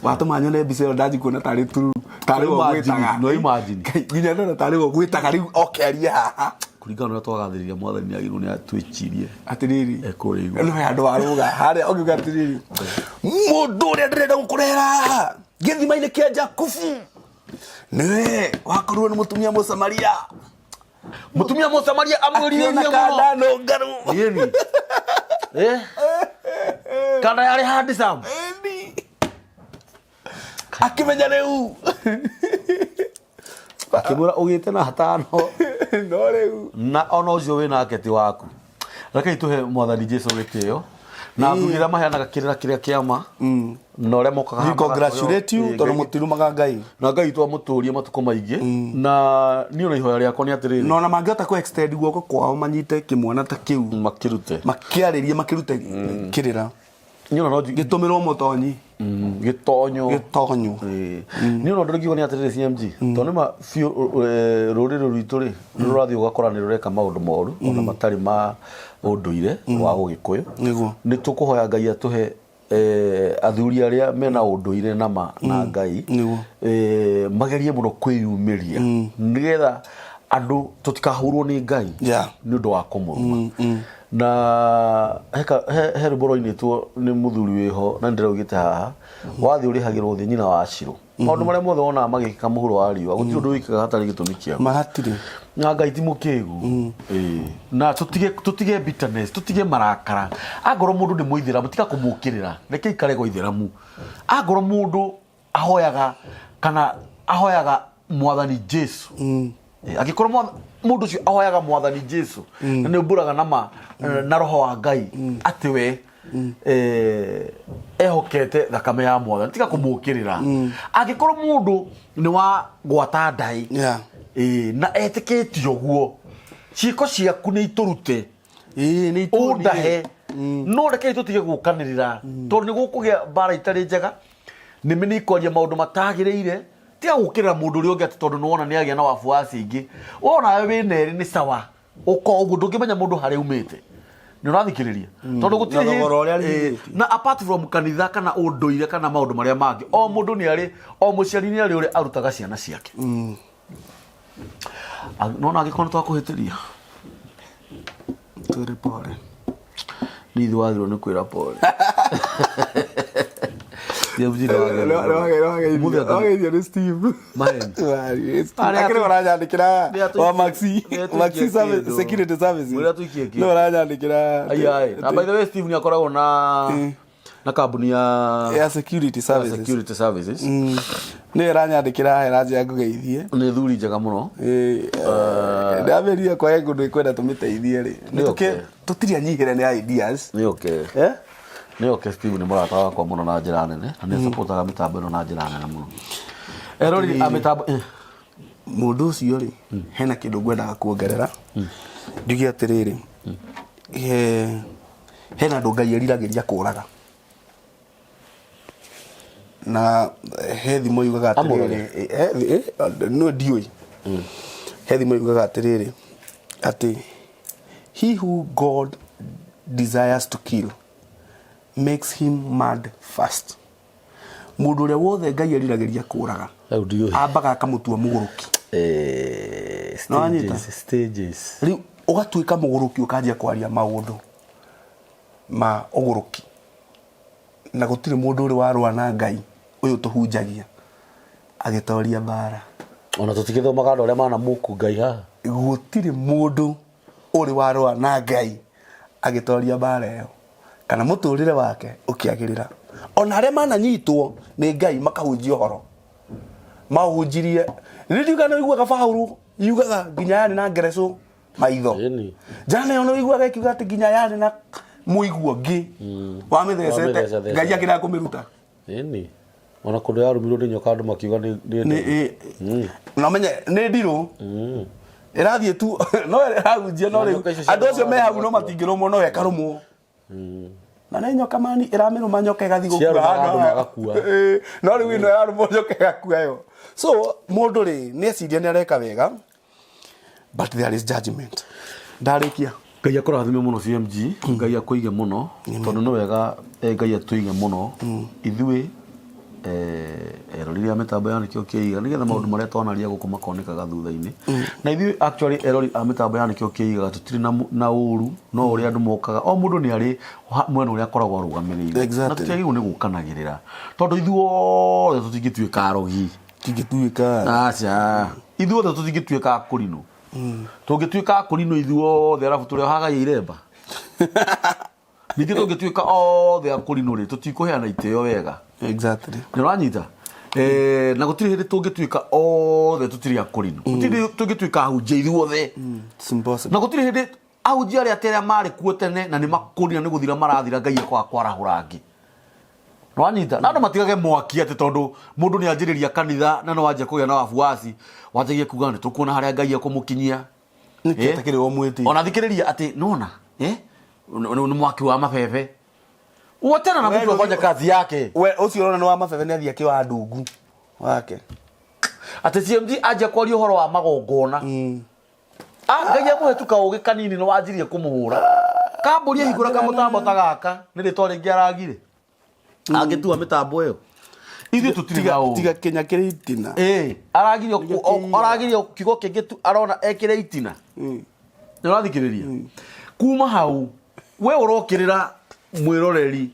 Watũma nyone mbica ĩyo ndanji kuona tarĩ true, tarĩ we ũgwĩtaga. No imagine. Ngai, nginya ndona tarĩ we ũgwĩtaga rĩu oke arie haha. Kũringana na ũrĩa twagathĩrĩria Mwathani nĩagĩrĩirwo nĩ atwĩcirie. Atĩrĩrĩ. Ekũrĩa igũrũ. No he handũ warũga harĩa ũngiuga atĩrĩrĩ, mũndũ ũrĩa ndĩrenda gũkũrehera haha gĩthima-inĩ kĩa Jakubu nĩwe wakorirwo nĩ mũtumia Mũsamaria. Mũtumia Mũsamaria amwĩrirĩirie Akĩona mũno. kanda nũngaru. Yeni. Eh? Kanda yarĩ handsome. Ĩni. Akĩmenya rĩu. Akĩmwĩra ũgĩte na hatano. No rĩu. Na ona ũcio wĩ nake ti waku. Rekei tũhe Mwathani Jesu gĩtĩo. Na athuri arĩa maheanaga kĩrĩra kĩrĩa kĩa ma. Na ũrĩa mokaga We haha congratulate you Ĩĩ, tondũ Ngai- mũtirumaga Ngai. na Ngai witũ amũtũrie matukũ maingĩ. Na niĩ ona ihoya rĩakwa nĩ atĩrĩrĩ. Na ona mangĩhota kũ extend guoko kwao manyite kĩmwana ta kĩu. Makĩrute. Makĩarĩrie makĩrute kĩrĩra. Niĩ ona no Gĩtũmĩrwo mũtonyi. Gĩtonyo. Gĩtonyo. Ĩĩ. Niĩ ona ũndũ ũrĩa ingiuga nĩ atĩrĩrĩ CMG. Tondũ nĩma biũ rũrĩrĩ rwitũ rĩ, nĩ rũrathiĩ ũgakora nĩ rũreka maũndũ moru ona matarĩ ma ũndũire wa Ũgĩkũyũ. Nĩguo. Nĩ tũkũhoya Ngai atũhe athuri arĩa mena ũndũire na ma na Ngai. Nĩguo. Magerie mũno kwĩyumĩria nĩgetha andũ tũtikahũrwo nĩ Ngai Yeah. nĩ ũndũ wa kũmũruma. Na he rwĩmbo rwainĩtwo nĩ mũthuri wĩho na nĩndĩraugĩte haha, wathiĩ ũrĩhagĩrwo thĩ nyina wa Shiro. Maũndũ marĩa mothe wonaga magĩkĩka mũhuro wa riũa, gũtirĩ ũndũ wĩkĩkaga hatarĩ gĩtũmi kĩaguo. Ma hatirĩ. Na Ngai ti mũkĩgu. Ĩĩ. Na tũtige bitterness, tũtige marakara. Angorwo mũndũ nĩ mũithĩramu, tiga kũmũkĩrĩra. Reke aikare gwa ithĩramu. Angorwo mũndũ ahoyaga kana ahoyaga Mwathani Jesu. Angĩkorwo mũndũ ũcio ahoyaga Mwathani Jesu, na nĩ umbũraga na ma na roho wa Ngai atĩ we ehokete thakame ya Mwathani, tiga kũmũkĩrĩra. Angĩkorwo mũndũ nĩ wa gwata ndaĩ, Yeah. na etĩkĩtie ũguo, ciĩko ciaku nĩ itũrute. Ĩĩ, nĩ itũrute. Ũndahe. No rekei tũtige gũkanĩrĩra, tondũ nĩ gũkũgĩa mbara itarĩ njega, nĩmĩ nĩ ikwaria maũndũ matagĩrĩire. Tiga gũkĩrĩra mũndũ ũrĩa ũngĩ atĩ tondũ nĩwona nĩ agĩa na wafuasi aingĩ. Wona we wĩna erĩ nĩ sawa. Ũka ũguo ndũngĩmenya mũndũ harĩa umĩte. Nĩ ũrathikĩrĩria? Tondũ gũtirĩ Na thogora ũrĩa hĩndĩ, arĩhĩtie. na apart from kanitha kana ũndũire kana maũndũ marĩa mangĩ, o mũndũ nĩ arĩ, o mũciari nĩ arĩ ũrĩa arutaga ciana ciake. Nona angĩkorwo nĩ twakũhĩtĩria. Twĩre pole. Nĩ ithuĩ wagĩrĩirwo nĩ kwĩra pole. CMG nĩ wageithio. Mũthĩ Wageithio nĩ Steve. Maheni. Arĩa Akĩrĩ ũranyandĩkĩra Nĩ wa Maxi nĩ Maxi atũikie kĩndũ. Security Services. Mwĩre atũikie kĩndũ. Nĩ ũranyandĩkĩra Ai, ai. Na by the way Steve nĩ akoragwo na kambuni ya ya Security ya Services. security services. Nĩ ĩranyandĩkĩra ĩranjĩra ngũgeithie. Nĩ thuri njega mũno. Ndamĩrire kwae kũndũ ĩkwenda tũmĩteithie rĩ. Nĩ okay. Tũtirĩ anyihĩre nĩ ideas. Nĩ okay. Eh? Nĩ okay Steve nĩ mũrata wakwa mũno na njĩra nene na nĩ supportaga mĩtambo ĩno na njĩra nene mũno. Erori a mĩtambo Mũndũ ũcio rĩ, hena kĩndũ ngwendaga kuongerera. Njuge atĩrĩrĩ, hena andũ Ngai eriragĩria kũraga. Na he thimo yugaga atĩrĩrĩ, no ndiũĩ. He thimo yugaga atĩrĩrĩ, atĩ he who God desires to kill makes him mad first. Mũndũ ũrĩa wothe Ngai eriragĩria kũraga Rĩu ndiũĩ. ambaga akamũtua mũgũrũki. Eh, No wanyita? stages, stages. Rĩu ũgatuĩka mũgũrũki ũkanjia kwaria maũndũ ma ũgũrũki, na gũtirĩ mũndũ ũrĩ warũa na Ngai ũyũ tũhunjagia agĩtoria mbara. Ona tũtigĩthomaga andũ arĩa manamuku Ngai haha. Gũtirĩ mũndũ ũrĩ warũa na Ngai agĩtoria mbara ĩyo kana mũtũrĩre wake ũkĩagĩrĩra. Ona arĩa mananyitwo nĩ Ngai makahunjia ũhoro mahunjirie, nĩ ndiuga nĩ ũiguaga Paũlũ yugaga nginya yarĩ na ngerecũ maitho. Ĩni. Jana ĩyo nĩ ũiguaga ĩkiuga atĩ nginya yarĩ na mũigua ũngĩ wamĩthecete Wamĩthecatheca. Ngai akĩrega kũmĩruta. Ĩni. Ona kũndũ yarũmirwo nĩ nyoka andũ makiuga nĩ Na ũmenye nĩ ndirũ ĩrathiĩ tu no ĩrahunjia no Na rĩu nyoka icio andũ acio me hau no ciarũmaga matingĩrũmwo no ĩkarũmwo. Na nĩ nyoka mani ĩramĩrũma nyoka ĩgathiĩ gũkua Ciarũmaga handũ andũ haha. magakua. Ĩĩ, no rĩu ĩno yarũmwo nyoka ĩgakua yo. So mũndũ rĩ nĩ eciria nĩ areka wega but there is judgment. Ndarĩkia. Ngai akũrathime mũno CMG, Ngai akũige mũno tondũ nĩ wega Ngai atũige mũno ithuĩ erori a mĩtambo ya Nĩkĩo Kĩiga nĩgetha maũndũ marĩa twanaria gũkũ makonekaga thutha-inĩ. Na ithuĩ actually erori a mĩtambo ya Nĩkĩo Kĩigaga tũtirĩ na ũru no ũrĩa andũ mokaga o mũndũ nĩ arĩ mwena ũrĩa akoragwo arũgamĩrĩire. Na tũtiagĩrĩirwo nĩ gũkanagĩrĩra tondũ ithuothe tũtingĩtuĩka arogi. Tũtingĩtuĩka. Aca. Ithuothe tũtingĩtuĩka akũrinũ. Tũngĩtuĩka akũrinũ ithuothe arabu tũrĩohaga iremba. Ningĩ tũngĩtuĩka othe akũrinũ rĩ, tũtikũheana itĩo wega. Exactly. Nĩ ũranyita? Na gũtirĩ hĩndĩ tũngĩtuĩka othe tũtirĩ akũrinũ. Gũtirĩ hĩndĩ tũngĩtuĩka ahunjia ithuothe. It's impossible. Na gũtirĩ hĩndĩ ahunjia arĩa atĩ arĩa marĩ kuo tene na nĩ makũrina nĩ gũthira marathira Ngai akwaga kwarahũra angĩ. Nĩwanyita? Na andũ matigage mwaki atĩ tondũ mũndũ nĩ anjĩrĩria kanitha na nĩ wanjia kũgĩa na wabuaci, wanjagia kuga nĩ tũkuona harĩa Ngai ekũmũkinyia. Nĩkĩ atakĩrĩ o mwĩtĩi? Ona thikĩrĩria atĩ nĩwona, nĩ mwaki wa mabebe. Wachana na We mtu afanye kazi yake. We ũcio ũrona nĩ wa mabebe nĩ athiĩ akĩoya ndungu wake. Atĩ CMG anjia kwaria ũhoro wa magongona. Ngai amũhe tu kaũgĩ kanini nĩ wanjirie kũmũhũra. Kambũri ahingũra kamũtambo ta gaka nĩ rĩtwa rĩngĩ aragire. Angĩtua mĩtambo ĩyo. Ithuĩ tũtirĩ na ũũru. Tiga kinya kĩrĩ itina. Aragirio aragirio kiugo kĩngĩ tu arona ekĩre itina. Nĩ ũrathikĩrĩria? Kuma hau we ũrokĩrĩra mwĩroreri.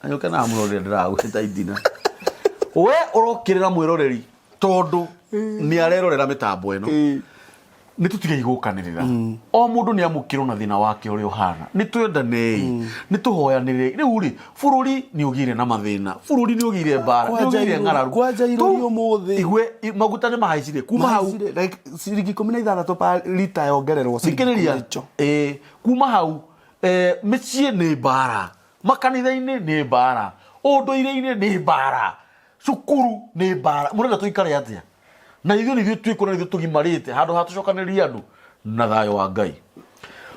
Anyoke na mũroreri ndĩragwĩta itina. We ũrokĩrĩra mwĩroreri tondũ nĩ arerorera mĩtambo ĩno. Nĩ tũtige gũkanĩrĩra. O mũndũ nĩ amũkĩrwo na thĩna wake ũrĩa ũhana. Nĩ twendanei, nĩ tũhoyanĩre. Rĩu rĩ, bũrũri nĩ ũgĩire na mathĩna, bũrũri nĩ ũgĩire mbara, nĩ ũgĩire ng'aragu. Kwanja irũri ũmũthĩ. Igwe, maguta nĩ mahaicire. Kuma hau Mahaicire, like ciringi 16 pa lita yongererwo ciringi thikĩrĩria. 16. Kuma hau mĩciĩ nĩ mbara, makanitha-inĩ nĩ mbara, ũndũire-inĩ nĩ mbara, cukuru nĩ mbara. Mũrenda tũikare atĩa? Na ithuĩ nĩ ithuĩ twĩkuo na ithuĩ tũgimarĩte handũ ha tũcokanĩrĩrie andũ na thayũ wa Ngai.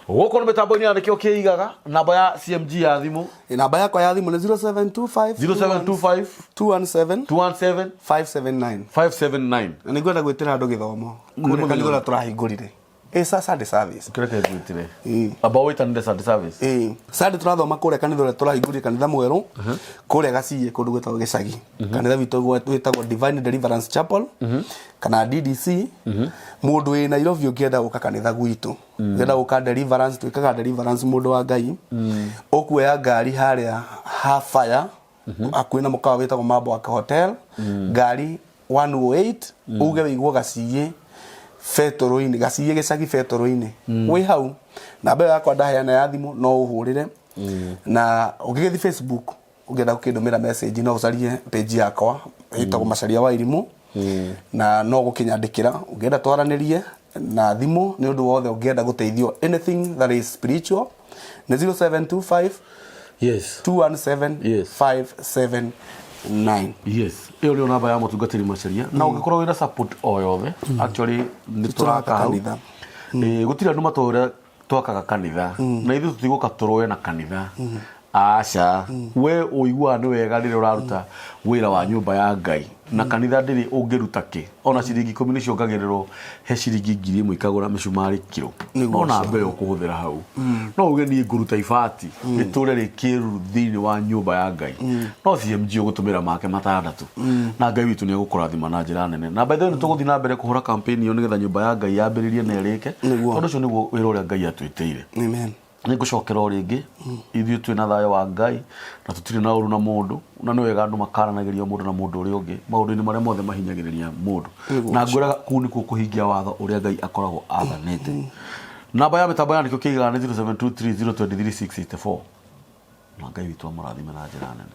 Gũkũ nĩ mĩtambo-inĩ ya Nĩkĩo Kĩigaga, namba ya CMG ya thimũ. Namba yakwa ya thimũ nĩ 0725 0725 217 217 579. 579. Na nĩngwenda gwĩtĩra andũ gĩthomo. Nĩ Kũrĩa mũthenya kanitha ũrĩa tũrahingũrire. Sunday service. Kĩreke ngwĩtĩre. Amba wĩtanĩre Sunday service. Sunday tũrathoma kũrĩa kanitha ũrĩa tũrahingũrire kanitha mwerũ kũrĩa Gaciĩ kũndũ gwĩtagwo Gĩcagi. Kanitha witũ wĩtagwo Divine Deliverance Chapel kana DDC. Mũndũ wĩ Nairobi ũngĩenda gũka kanitha gwitũ, ũngĩenda gũka deliverance, twĩkaga deliverance mũndũ wa Ngai. Ũkuoya ngari harĩa ha fire Hakuhĩ na mũkawa wĩtagwo Mabwak Hotel, ngari 108, uge wĩigwo Gaciĩ betũrũ-inĩ, Gaciĩ gĩcagi betũrũ-inĩ. Wĩ hau, namba ĩyo yakwa ndaheana ya thimũ no ũhũrĩre. Na ũngĩgĩthiĩ Facebook ũngĩenda gũkĩndũmĩra message no ũcarie page yakwa ĩtagwo Macharia wa Irimũ, na no gũkĩnyandĩkĩra ũngĩenda twaranĩrie na thimũ nĩ ũndũ wothe ũngĩenda gũteithio, anything that is spiritual, nĩ 0725 217 579. Yes, ĩyo nĩyo namba ya mũtungatĩri Macharia, na ũngĩkorwo wĩna support o yothe, actually nĩ tũraka hau. Kanitha. Ĩĩ, gũtirĩ andũ matoĩ ũrĩa twakaga kanitha, na ithuĩ tũtigũka tũrũe na kanitha, aca. We ũiguaga nĩ wega rĩrĩa ũraruta wĩra wa nyũmba ya Ngai, na kanitha ndĩrĩ ũngĩruta kĩ, ona ciringi 10 nĩ ciongagĩrĩrwo he ciringi 1000 ikagũra mĩcumarĩ kiro. Nĩguo. No namba ĩyo ũkũhũthĩra hau, no uge niĩ ngũruta ibati rĩtũre rĩ kĩruru thĩinĩ wa nyũmba ya Ngai, no CMG ũgũtũmĩra make matandatũ, na Ngai witũ nĩ egũkũrathima na njĩra nene. Na by the way, nĩ tũgũthiĩ na mbere kũhũra campaign ĩyo nĩgetha nyũmba ya Ngai yambĩrĩrie na ĩrĩke, tondũ ũcio nĩguo wĩra ũrĩa Ngai atwĩtĩire. Amen. Nĩ ngũcokera o rĩngĩ, ithuĩ twĩ na thayũ wa Ngai na tũtirĩ na ũru na mũndũ, na nĩ wega andũ makaranagĩria mũndũ na mũndũ ũrĩa ũngĩ maũndũ-inĩ marĩa mothe mahinyagĩrĩria mũndũ, na ngwĩraga kũu nĩkuo kũhingia watho ũrĩa Ngai akoragwo athanĩte. Namba ya mĩtambo ya nĩkĩo kĩigaga nĩ 0723023684, na Ngai witũ amũrathime na njĩra nene.